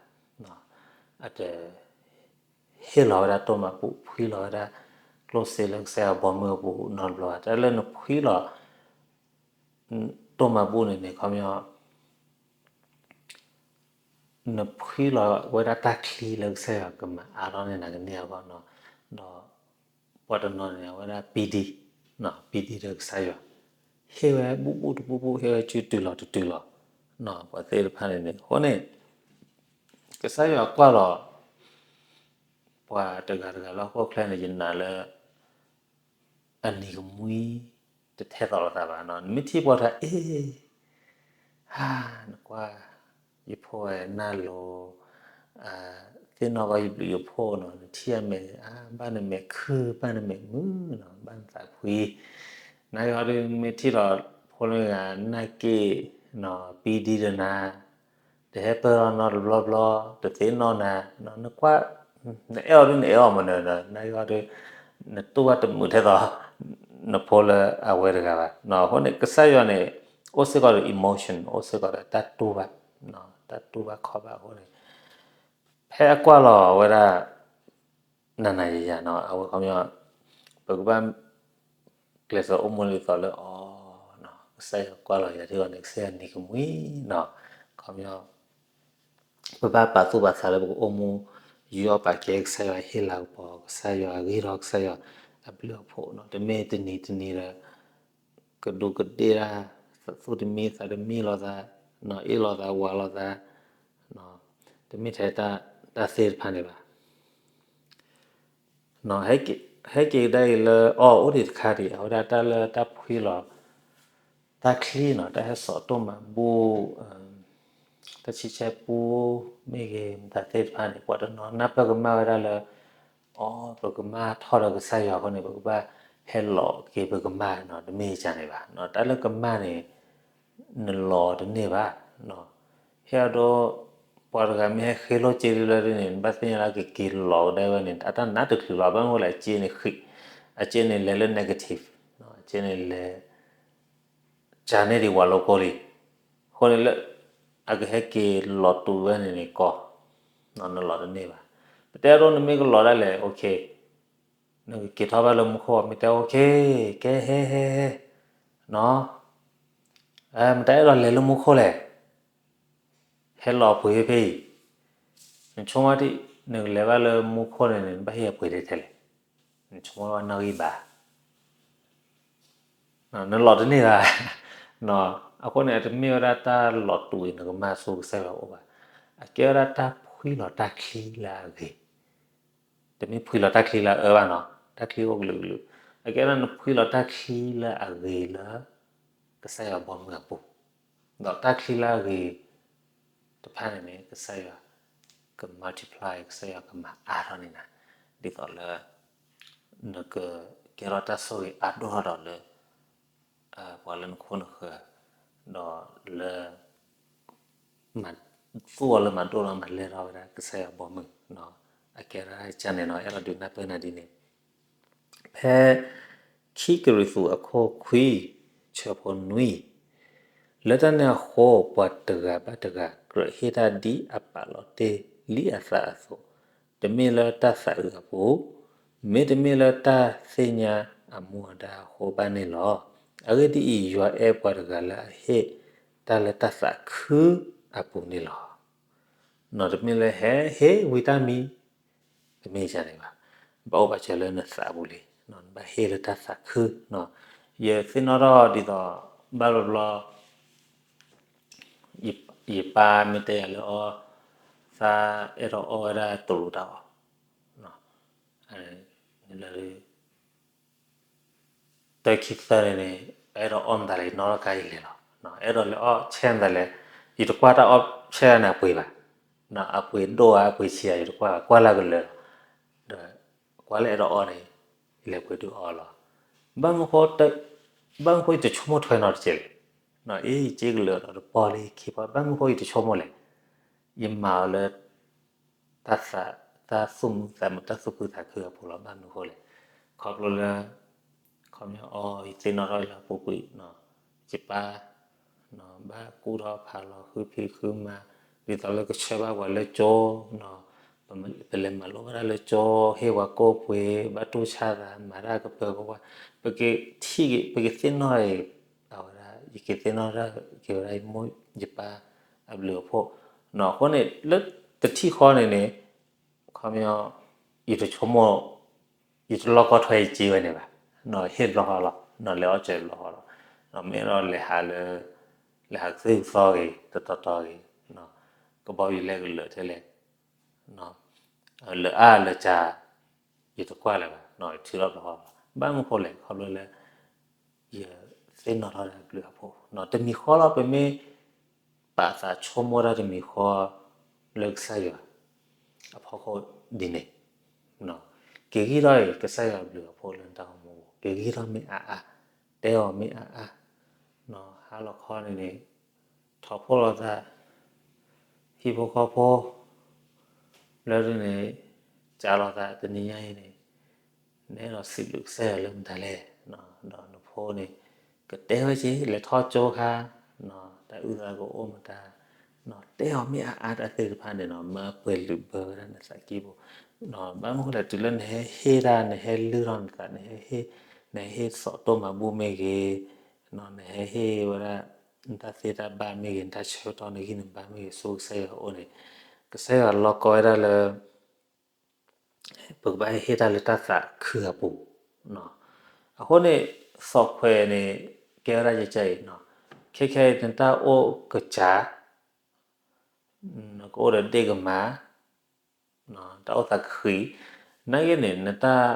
အတ ဟ့ၣ်လီၤဝဲဒၣ်တိၢ်မၤဘူၣ် ဖှံလီၤဝဲဒၣ် ကျိၣ်စ့လၢကစၢ်ယွၤဘီမုၢ်အပူၤနီတဘျီဘၣ်. တၢ်လၢနဖှံလီၤ တိၢ်မၤဘူၣ်န့ၣ်န့ၣ် ခီပညီ နဖှံလီၤဝဲဒၣ်တၢ်ချံလၢကစၢ်ယွၤကမၤအါထီၣ်န့ၢ်နၤကန့ၢ်အဂီၢ်နီၤ, ဒီးပှၤတနီၤန့ၣ် အဝဲဒၣ်ပံဒံ, ပံဒံဒီးကစၢ်ယွၤ, ဟ့ၣ်ဝဲဘူၣ်ဘူၣ်တဘူၣ်ဘူၣ် ဟ့ၣ်ဝဲစုတုၤလီၤတတုၤလီၤ, ပှၤသ့ၣ်တဖၣ်န့ၣ်န့ၣ် အဃိန့ၣ် ကစၢ်ယွၤကွၢ်လီၤ ပှၤတဂၤတဂၤလၢဟီၣ်ခိၣ်ချၢန့ၣ် ယနာ်လၢ အနံၤကမှံ တထဲသိးလိာ်သးဘၣ်နီၤ. နမ့ၢ်ထံၣ်ပှၤတဂၤ အ့ၣ် ဟါ နကွၢ် ယဖိဝဲနၢ်လိၤ, သ့ၣ်နီၣ်ဘၣ်ယဘျုးယဖှိၣ်နီၤ, နထံၣ်အမဲာ် ဘၣ်နမဲာ်ခုၣ် ဘၣ်နမဲာ်မုာ်နီၤ, ဘၣ်နသးဖှံ, နာ်က့အီၤဒုး နမ့ၢ်ထံၣ်ဒီးဖိလၢဂၤ နၢ်က့ၣ်နီၤ ပံဒံဒီးနၤ တဟဲပၢၢ်လီၤနီတဘျီဘျီ တသ့ၣ်နီၣ်နၤ, နကွၢ် နအဲၣ်အီၤဒုး နအဲၣ်အီၤမနုၤဒီး နာ်က့အီၤဒုး နတူၢ်ဘၣ်တမုာ်ထဲသိး နဖိလၢအဝဲတဂၤဘၣ်. အဃိန့ၣ် ကစၢ်ယွၤန့ၣ် အိၣ်စ့ၢ်ကီးဒီး emotion အိၣ်စ့ၢ်ကီးဒီးတၢ်တူၢ်ဘၣ်, တၢ်တူၢ်ဘၣ်ခီဘၣ်အဃိန့ၣ် ဖဲအကွၢ်လီၤဝဲဒၣ် နၤနၤယၤယၤနီၤ အဝဲခီပညီ ပကဘၣ် ကျဲးစၢးအိၣ်မူဒ်သိးလၢအီၤ, ကစၢ်ယွၤကွၢ်လီၤယၤထံအီၤန့ၣ် ကစၢ်ယွၤနံၤကမှံနီၤ, ခီပညီ ပဘၣ်ပာ်သူၣ်ပာ်သးလၢပကအိၣ်မူ ယူးယီၣ်ပာ်ကဲကစၢ်ယွၤ ဟ့ၣ်လၤကပီၤကစၢ်ယွၤ ဂ့ၤထီၣ်ကစၢ်ယွၤအဘျုးအဖှိၣ်နီၤ, တမ့ၢ်တနံၤတနံၤဒီး ကဒူးကဒ့ၣ်တၢ် သူၣ်တမံ သးတမံလိာ်သး, အ့ၣ်လိာ်သး ဝးလိာ်သး, တမ့ၢ်ထဲတၢ်သ့ၣ်တဖၣ်န့ၣ်ဘၣ်. ဟဲက့ၤကဒါအံၤလၢအီၤအိၣ်ဒံးတခါဒံး အဝဲဒၣ်တၢ်လၢတၢ်ဖှံလီၤ တၢ်ချံနီၤ, တၢ်ဟဲစိာ်တိၢ်မၤဘူၣ်, တၢ်ဆံဆဲပူ မ့ၢ်ဂ့ၤ မတၤသ့ၣ်တဖၣ်န့ၣ် ပှၤတနီၤနၢ်ပၢၢ်ကမၣ်ဝဲဒၣ်လၢ အီၤ ပကမၣ်ထီၣ်ဒီးကစၢ်ယွၤအဃိန့ၣ် ပကဘၣ်ဟဲလီၤက့ၤပကမၣ်နီၤ, တမ့ၢ်ယၤန့ၣ်ဘၣ်. တၢ်လၢကမၣ်န့ၣ် နလီၤတန့ၢ်ဘၣ်. ဟဲအဒိ ပှၤတဂၤမ့ၢ်ဟဲဃ့လိၢ်စ့လၢဒ်န့ၣ် နဘၣ်သ့ၣ်ညါလၢကက့ၤလီၤကဒါဝဲန့ၣ် အတၢ်နးတချုးလီၤ. ဘၣ်မနုၤလဲၣ် အစ့န့ၣ်ဃံး, အစ့န့ၣ်လဲၤလၢ negative, အစ့န့ၣ်လဲၤ ကၢန့ၢ်ဒံးဝၤလိကိလံ. အဃိန့ၣ်လၢ အကဟဲက့ၤလီၤတူာ်ဝဲန့ၣ်န့ၣ်ကီ, နလီၤတန့ၢ်ဘၣ်. ပတဲအဒိ နမ့ၢ်ကလီၤဒၣ်လဲာ် okay, နကက့ၤထီၣ်ဘၣ်လၢမူခိၣ် မ့ၢ်တဲ okay, ကဲဟဲဟဲဟဲ, မတၤအဲၣ်ဒိးလဲၤလၢမူခိၣ်လဲၣ်. ဟဲလီၤပှ့ၤဖဲအံၤ, နဆိကမိၣ်ထံ နကလဲၤဘၣ်လၢမူခိၣ်န့ၣ်န့ၣ် နဘၣ်ဟ့ၣ်အပှ့ၤထဲထဲလဲၣ်. နဆိကမိၣ်ဘၣ်နီၣ်ဂံၢ်ဘါ နလီၤတန့ၢ်ဘၣ်. အဃိန့ၣ် အတမ့ၢ်ဝဲဒၣ်တၢ်လီၤတူာ်အံၤ နကမၤဆိကစၢ်ယွၤအိၣ်ဘၣ်. အကဲဝဲဒၣ်တၢ်ဖှံလီၤတၢ်ချံလၢအဂ့ၤ, တမ့ၢ်ဖှံလီၤတၢ်ချံလၢအအၢဘၣ်နီၤ, တၢ်ချံအိၣ်ကလုာ်ကလုာ်, အကဲဝဲဒၣ်နဖှံလီၤတၢ်ချံလၢအဂ့ၤလၢ ကစၢ်ယွၤဘီမုၢ်အပူၤ, ဒီးတၢ်ချံလၢအဂ့ၤတဖၣ်န့ၣ်န့ၣ် ကစၢ်ယွၤက multiply ကစၢ်ယွၤကမၤအါထီၣ်န့ၢ်နၤ, ဒ်သိးလၢ နကက ကဲထီၣ်တၢ်ဆိၣ်ဂ့ၤအါဒိၣ်ထီၣ်ဒီးလၢ ပှၤလၢနခိၣ်နဃၢၤ, ဒီးလၢ မၤသူၣ်အီၤလၢမၤဒိၣ်ထီၣ် မၤလဲၢ်ထီၣ်ဝဲဒၣ်ကစၢ်ယွၤဘီမုၢ်, အကဲဒၣ်ကန့ၣ်နီၤ အဲၣ်ဒိးဒုးနၢ်ပၢၢ်နၤဒ်န့ၣ်, ဖဲ ခံကရံၣ်သူးအခိၣ်ခွံ ဆၢဖိနွံ, လၢတၢ်န့ၣ်အဃိ ပှၤတဂၤဘၣ်တဂၤ ကြၢးဟ့ၣ်တၢ်ဒ်အပာ်လီၤတ့ၢ်လံအသးအသိး, တမ့ၢ်လၢတၢ်သးအုးအပူၤ, မ့တမ့ၢ်လၢတၢ်သ့ၣ်ညါအမူအဒါအဃိဘၣ်န့ၣ်လီၤ. အဂ့ၢ်ဒ်အံၤ, ယွၤအဲၣ်ပှၤတဂၤလၢအဟ့ၣ်တၢ်လၢတၢ်သးခုအပူၤန့ၣ်လီၤ. တမ့ၢ်လၢဟဲဟ့ၣ်ဝံၤတၢ်မံၤ, တမ့ၢ်ဒ်န့ၣ်ဘၣ်, ဘၣ်အိၣ်ဘၣ်စၢၤလၢနသးပူၤလံ, နဘၣ်ဟ့ၣ်လၢတၢ်သးခု, ယသ့ၣ်နီၣ်ထီၣ်ဒ်သိး ဘၣ်ဘျီဘျီ ယပၢ်မ့ၢ်တဲယၤလၢအီ, သးအဲၣ်ဒိးအီဝဲဒၣ်တရူးတၢ်အီၣ်, လၢ တၢ်ခံသၢန့ၣ်န့ၣ်, အဲၣ်ဒိးအီၣ်မတၤလဲၣ် ယနီၣ်ထီၣ်ကါယလဲၤလီၤ, အဲၣ်ဒိးလဲၤအီၣ်ဆဲမတၤလဲၣ်, ယတကွၢ်တၢ်အီၣ်ဆဲန့ၣ်အပှ့ၤဘၣ်, အပှ့ၤဒိၣ်ဧါ အပှ့ၤဆံးဧါ ယတကွၢ်ဘၣ်, ကွၢ်လၢကလၢာ်လီၤ, ဒီးကွၢ်လၢအဲၣ်ဒိးအီၣ်န့ၣ်, ယလဲၤပှ့ၤဒုးအီၣ်လီၤ, ဘၣ်မနုၤဃိ ဘၣ်မနုၤဃိယတဆိကမိၣ်ထွဲနီတစဲးလဲၣ်, အ့ ယစ့ကလၢာ်ဒီးတပီၢ်လၢယခံပီၢ် ဘၣ်မနုၤဃိယတဆိကမိၣ်လဲၣ်, ယမၤအီၤလၢ တၢ်သး, တၢ်သူၣ်မုာ်သးမုာ် တၢ်သူၣ်ခုသးခုအပူၤလီၤ. ဘၣ်မနုၤဃိလဲၣ်, ခီဖျိလၢ ခီပညီအီၤ ယသ့ၣ်နီၣ်ထီၣ်လၢအပူၤကွံာ်, ယပၢ် ဘၣ်ကူၣ်ထီၣ်ဖးလီၤ ဃုဖံးဃုမၤ, ဒ်သိးလၢကဆှၢဘၣ်ပှၤလၢကၠိ, ပလဲၤမၤလိဘၣ်တၢ်လၢကၠိ, ဟ့ၣ်ပှၤကိၣ်ပှ့ၤ, ဘၣ်တူၢ်ဆါသး, မၤတၢ်ကပၢၤကဝါ, ပကထံၣ်က့ၤ ပကသ့ၣ်နီၣ်အံၤ, အဝဲဒၣ် ယကသ့ၣ်နီၣ်ထီၣ်က့ၤဝဲဒၣ် ယမိၢ်ယပၢ်အဘျုးအဖှိၣ်, အဃိန့ၣ် လၢတထံၣ်ဃီန့ၣ်န့ၣ်, ခီပညီ ယတဆိကမိၣ်, ယတလီၢ်ကီထွဲယစ့ဝဲန့ၣ်ဘၣ်, ဟ့ၣ်ဘျီဃီလီၤ, လဲၤအီၣ်စၢၤဘျီဃီလီၤ, မ့ၢ်ဒီးလဲၤဟးလၢ, လဲၤဟးကသ့ၣ်ကသီဂ့ၤ တတီၤတီၤဂ့ၤ, ကဘီယူၤလဲၤကလၢာ်ထဲလဲၣ်, လၢအါလၢကၢ်, ယတကွၢ်လၢၤဘၣ်, ယထုးထီၣ်ဘျီဃီလီၤ. ဘၣ်မနုၤဃိလဲၣ်, ခီဖျိလၢ ယသ့ၣ်နီၣ်ထီၣ်ဒၣ်အဘျုးအဖှိၣ်, တမံၤဃီလီၤ ပမ့ၢ် ပာ်သးဆိကမိၣ်တၢ်တမံၤဃီ လၢကစၢ်ယွၤအဖီခိၣ်ဒ်န့ၣ်, က့ၤဂံၢ်ထီၣ်အံၤ ကစၢ်ယွၤအဘျုးအဖှိၣ်လၢနတၢ်အိၣ်မူပူၤ က့ၤဂံၢ်ထီၣ်မ့ၢ်အါအါ, တဲအီၤမ့ၢ်အါအါ, ဟါလီၤခီန့ၣ်န့ၣ် ထီၣ်ဖှိၣ်လိာ်သး, ဟံၣ်ဖိဃီဖိ လၢဒ်န့ၣ် ကးလိာ်သးတနံၤညါအံၤန့ၣ်, နအဲၣ်ဒိးစံးဘျုးကစၢ်ယွၤလၢမတၤလဲၣ်, ဒီးနဖိန့ၣ် ကတဲဝဲက့ၤ လဲၤထီၣ်ကၠိခါ, တၢ်အုၣ်သးကအိၣ်မတၤ, တဲအီၤမ့ၢ်အါအါတၢ်သ့ၣ်တဖၣ်န့ၣ်နီၤ မၢပှဲၤလုာ်ဘၢဝဲဒၣ်နသးကံၢ်ပူၤ, ဘၣ်မနုၤဃိလဲၣ် တုၤလၢနဟဲဟ့ၣ်တၢ် နဟဲလုၢ်ထီၣ်နသး နဟဲဟ့ၣ်, နဟဲဟ့ၣ်သးတိၢ်မၤဘူၣ်မ့ၢ်ဂ့ၤ, နဟဲဟ့ၣ်ဝဲဒၣ် နတၢ်သ့တၢ်ဘၣ်မ့ၢ်ဂ့ၤ နတၢ်ဆၢကတီၢ်နဂံၢ်နဘါမ့ၢ်ဂ့ၤ ဆူကစၢ်ယွၤအအိၣ်န့ၣ်, ကစၢ်ယွၤလီၢ်ကီဝဲဒၣ်လၢ ပကဘၣ်ဟ့ၣ်တၢ်လၢတၢ်သးခုအပူၤ, အဃိန့ၣ် သီၣ်ခွဲးန့ၣ် ကဲဝဲဒၣ်ယကၢ်အံၤ, ခဲခဲအံၤ နတၢ်အိၣ်ကစၢ်, နကအိၣ်ဒီးဒ့ၣ်ကမၢ်, တၢ်အိၣ်သးကဃံ, နာ်က့န့ၣ် နတၢ်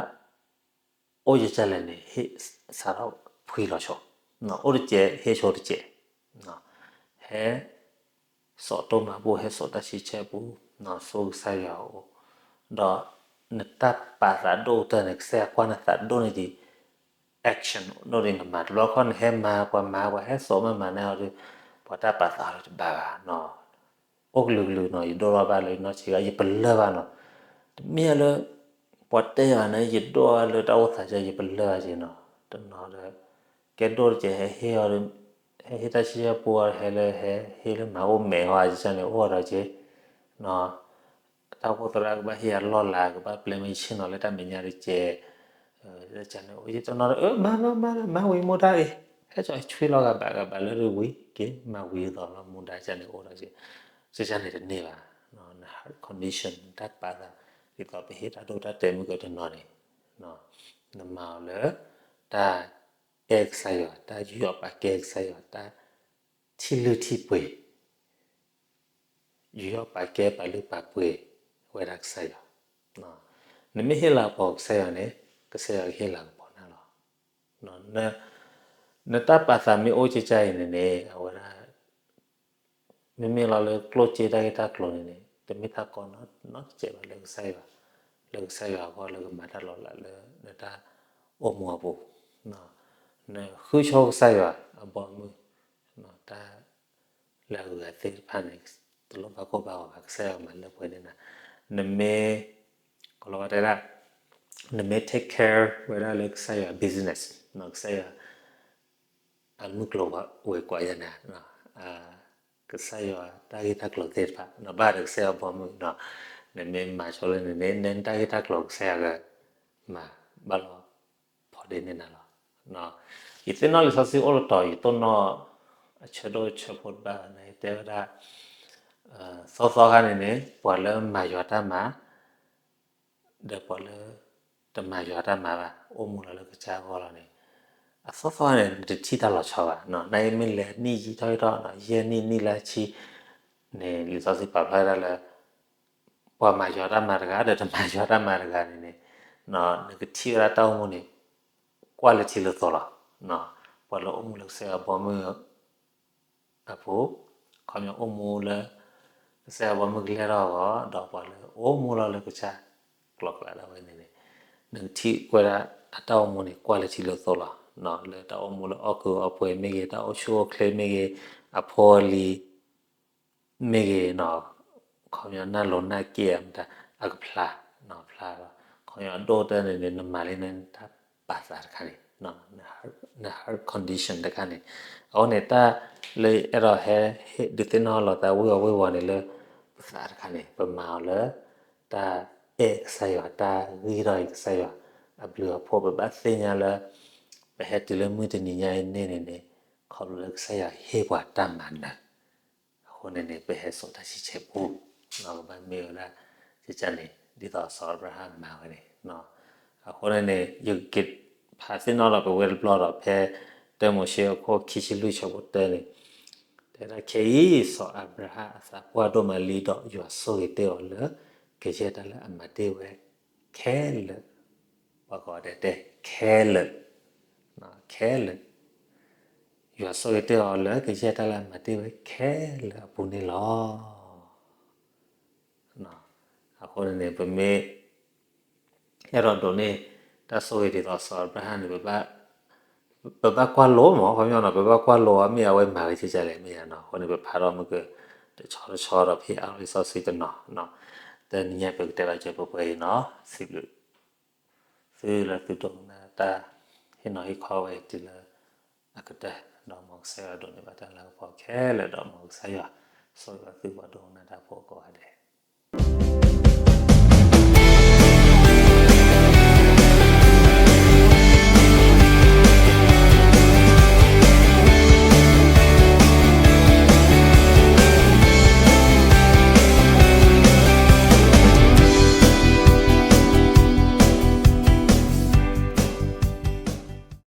အိၣ်ကစၢ်လဲၣ်န့ၣ် ဟ့ၣ်စးထီၣ်ဖှံလီၤဆိ, အိၣ်တစဲး ဟ့ၣ်ဆိတစဲး, ဟဲ သးတိၢ်မၤဘူၣ် ဟဲစိာ်တၢ်ဆံဆဲပူ ဆူကစၢ်ယွၤအအိၣ်, ဒီးနတၢ်ပာ်သးဒိၣ်ကတၢၢ်န့ၣ် ကစၢ်ယွၤကွၢ်နသးဒိၣ်န့ၢ်ဒံး action ဒိၣ်ဒံးနမၤ တဘျီခီနဟဲမၤပှၤမၤပှၤ ဟဲစိာ်မၤမၤန့ၢ်အီၤဒီး ပှၤတၢ်ပာ်သးလၢတဘၣ်ဘၣ်နီၤ အိၣ်ကလုာ်ကလုာ်နီၤ ယဒိၣ်ထီၣ်ဘၣ်လၢယနီၢ်ဆံးဂၤ ယပလၢၢ်ဘၣ်နီၤ, တမ့ၢ်လၢ ပှၤတဲယၤန့ၣ် ယဒိၣ်လၢတၢ်အိၣ်သးကဲ ယပလၢၢ်ဘၣ်က့နီၤ, တနီၤဒီး ကဲဒိၣ်တကဲ ဟဲဟ့ၣ်အီၤဒီး ဟဲဟ့ၣ်တၢ်ဆံဆဲပူအီၤ ဟဲလၢဟဲဟ့ၣ်လၢမၤအိၣ်မဲာ်ဟီကစၢ်န့ၣ် အိၣ်ဒီးက့ တၢ်အိၣ်ဖှိၣ်သရၣ်ကဘၣ်ဟ့ၣ်ယၤလီၢ်လၤ ကဘၣ်ပျဲမ့ၢ်ဆ့ၣ်နီၤလၢတၢ်မဲာ်ညါတကဲ, ကန့ၣ်အိၣ်ယတနီၤဒီး မၤလီၤမၤလီၤ မၤဝံၤမိၢ်တၢ်အံၤ, ဟဲကၠီဆွံလီၤဂၤဘၣ်ဂၤဘၣ်လၢတဝံၤ က့ၤမၤဝံၤအသီလီၤမူဒါကန့ၣ်အိၣ်ဒီးက့, ကစၢ်န့ၣ်တန့ၢ်ဘၣ်, န heart condition တၢ်ပာ်သး ဒ်သိးပဟ့ၣ်တၢ်ဒိၣ်တၢ်တဲာ်မုၢ်ကတနီၤန့ၣ်, နမၤအီၤလၢ တၢ်အဲၣ်ကစၢ်ယွၤ တၢ်ယူးယီၣ်ပာ်ကဲကစၢ်ယွၤ တၢ်ထံၣ်လုၢ်ထံၣ်ပှ့ၤ ယူးယီၣ်ပာ်ကဲပာ်လုၢ်ပာ်ပှ့ၤဝဲဒၣ်ကစၢ်ယွၤ, နမ့ၢ်ဟ့ၣ်လၤကပီၤကစၢ်ယွၤန့ၣ် ကစၢ်ယွၤကဟ့ၣ်လၤကပီၤနၤလီၤ, နတၢ်ပာ်သးမ့ၢ်အိၣ်ကစၢ်အံၤန့ၣ်န့ၣ် အဝဲဒၣ် မ့မ့ၢ်လီၤလၢကျိၣ်စ့တၢ်ဂ့ၢ်တၢ်ကျိၤန့ၣ်န့ၣ် တမ့ၢ်တၢ်ကီနီတစဲးဘၣ်လၢကစၢ်ယွၤ, လၢကစၢ်ယွၤအဂီၢ်လၢကမၤတၢ်လီၤလးလၢနတၢ် အိၣ်မူအပူၤ, နဃုဆိကစၢ်ယွၤအဘီအမုၢ်, တၢ်လၢအဂုၤအဂၤသ့ၣ်တဖၣ်န့ၣ် တလိၣ်ဘၣ်ကိၢ်ဘၣ်ဂီၤဘၣ်, ကစၢ်ယွၤမၤလၢပှဲၤန့ၢ်နၤ, နမ့ၢ် ကလီၤဝဲတဲဒၣ်, နမ့ၢ် take care ဝဲဒၣ်လၢကစၢ်ယွၤ business, ကစၢ်ယွၤ အမုၢ်ကျိၤဝဲၤကွာ်ယၤန့ၣ်, ကစၢ်ယွၤတၢ်ဂ့ၢ်တၢ်ကျိၤသ့ၣ်တဖၣ် ဘၣ်ဒီးကစၢ်ယွၤဘီမုၢ်, နမ့ၢ်မၤဆိလၢန့ၣ်န့ၣ် နတၢ်ဂ့ၢ်တၢ်ကျိၤကစၢ်ယွၤက မၤဘၣ်လီၤဖီဒ့န့ၢ်နၤလီၤ. ယသ့ၣ်နီၣ်လံာ်စီဆှံအိၣ်လၢတီၤ ယတိၢ်နီၣ်အဆၢဒိၣ်ဆၢဖိတဘၣ်န့ၣ် တဲဝဲဒၣ် သီသီခါန့ၣ်န့ၣ် ပှၤလၢမၤယွၤတၢ်မၤ ဒီးပှၤလၢ တမၤယွၤတၢ်မၤဘၣ် အိၣ်မူလီၤလၢကစၢ်အဂီၢ်လီၤန့ၣ်, အသီသီန့ၣ် နတထံၣ်တၢ်လီၤဆီဘၣ်, နအံၤမ့ၢ်လဲၤနံၣ်ယံာ်ထီၣ်ယံာ်ထီၣ် ယဲၢ်နံၣ်နံၣ်လၢဆံန့ၣ် လံာ်စီဆှံပာ်ဖျါဝဲဒၣ်လၢ ပှၤမၤယွၤတၢ်မၤတဂၤ ဒီးတမၤယွၤတၢ်မၤတဂၤန့ၣ်န့ၣ်, နကထံၣ်ဝဲဒၣ်တၢ်အိၣ်မူန့ၣ် ကွၢ်လၢထံးလၢသိးလီၤ. ပှၤလၢအိၣ်မူလၢကစၢ်ယွၤဘီမုၢ် အပူၤ, ခီပညီအိၣ်မူလၢ ကစၢ်ယွၤဘီမုၢ်ကလဲၢ်ထီၣ်အဂီၢ် ဒီးပှၤလၢအိၣ်မူလီၤလၢကစၢ်ကျိၤကျဲဒၣ်ဝဲန့ၣ်န့ၣ်, နကထံၣ်ဝဲဒၣ်အတၢ်အိၣ်မူန့ၣ် ကွၢ်လၢထံးလၢသိးလီၤ. လၢတၢ်အိၣ်မူလၢအီၣ်ကုၢ်အီပှဲၤမ့ၢ်ဂ့ၤ, တၢ်အိၣ်ဆူၣ်အိၣ်ချ့မ့ၢ်ဂ့ၤ, အဖိအလံၤ မ့ၢ်ဂ့ၤ, ခီပညီနၢ်လိၤနၢ်က့အမတၤ အကဖျါ, ဖျါလီၤ. ခီပညီအဒိၣ်တၢ်န့ၣ်န့ၣ် နမၤလၢနတၢ်ပာ်သးတခါန့ၣ်, န heart condition တခါန့ၣ်, အဃိန့ၣ် တၢ်လၢအဲၣ်ဒိးဟဲ ဒုးသ့ၣ်နီၣ်လိာ်သးဝံၤအီၤဝံၤအီၤန့ၣ်လၢ ပသးတခါန့ၣ် ပမၤအီၤလၢ တၢ်အဲၣ်ကစၢ်ယွၤ တၢ်ဂံၢ်ထီၣ်က့ၤကစၢ်ယွၤအဘျုးအဖှိၣ် ပဘၣ်သ့ၣ်ညါလၢ ပဟဲတုၤလၢမုၢ်တနံၤညါအံၤန့ၣ်န့ၣ်န့ၣ် ခီဖျိလၢကစၢ်ယွၤဟ့ၣ်ပှၤတၢ်မၤနၢၤ အဃိန့ၣ်န့ၣ် ပဟဲစိာ်တၢ်ဆံးဆဲးပူ ကဘၣ်မ့ၢ်ဝဲဒၣ် ကကန့ၣ် ဒ်သိးစီၤအၤဘြၤဟၣ်မၤဝဲန့ၣ်, အဃိန့ၣ်န့ၣ် ယကဖးသ့ၣ်နီၣ်ဒီးပဝဲတဘျီဒီး ဖဲတၢမိၤၡ့အခိၣ်ခံဆံလွံၢ်ဆၢဖိတၢန့ၣ်, တဲဒၣ်ခဲအံၤ စီၤအၤဘြၤဟၣ်အသးပှၢ်ဒိၣ်မးလံဒီး ယွၤဆိၣ်ဂ့ၤတ့ၢ်အီၤလၢ ကယဲၢ်တၢ်လၢအမၤတ့ၢ်ဝဲခဲလၢာ်, ပှၤကိးဂၤဒဲးတဲ ခဲလၢာ်, ခဲလၢာ် ယွၤဆိၣ်ဂ့ၤတ့ၢ်အီၤလၢ ကယဲၢ်တၢ်လၢအမၤတ့ၢ်ဝဲခဲလၢာ်အပူၤန့ၣ်လီၤ. အဃိန့ၣ်န့ၣ် ပမ့ၢ် အဲၣ်ဒိးဒိးန့ၢ် တၢ်ဆိၣ်ဂ့ၤဒ်သိးစီၤအၤဘြၤဟၣ်န့ၣ် ပဘၣ်ကွၢ်လိနီၤ, ခီပညီနီၤ ပဘၣ်ကွၢ်လိအီၤ မ့ၢ်အဝဲမၤဝဲကဲကဲလဲၣ် မ့ၢ်ယါနီၤ, အဃိန့ၣ် ပဖးထီၣ်မုၢ်က တဆီတဆီဒီးဖဲအါလီၤလံာ်စီဆှံတနီၤ, တနံၤညါပကတဲလီၤစၢၤပှဲၤပှဲၤအံၤနီၤ, စံးဘျုး သုလၢသုဒိကနၣ်တၢ် ဟ့ၣ်နီၤဟ့ၣ်ခီဝဲတုၤလၢအကတၢၢ်, ဒီးမ်ကစၢ်ယွၤဒိးန့ၢ်ဘၣ်တၢ်လၤကပီၤခဲလၢာ်, ဒီးမ်ကစၢ်ယွၤဆိၣ်ဂ့ၤဘၣ်သုပှၤဒိကနၣ်တၢ်ဖိကိးဂၤဒဲး.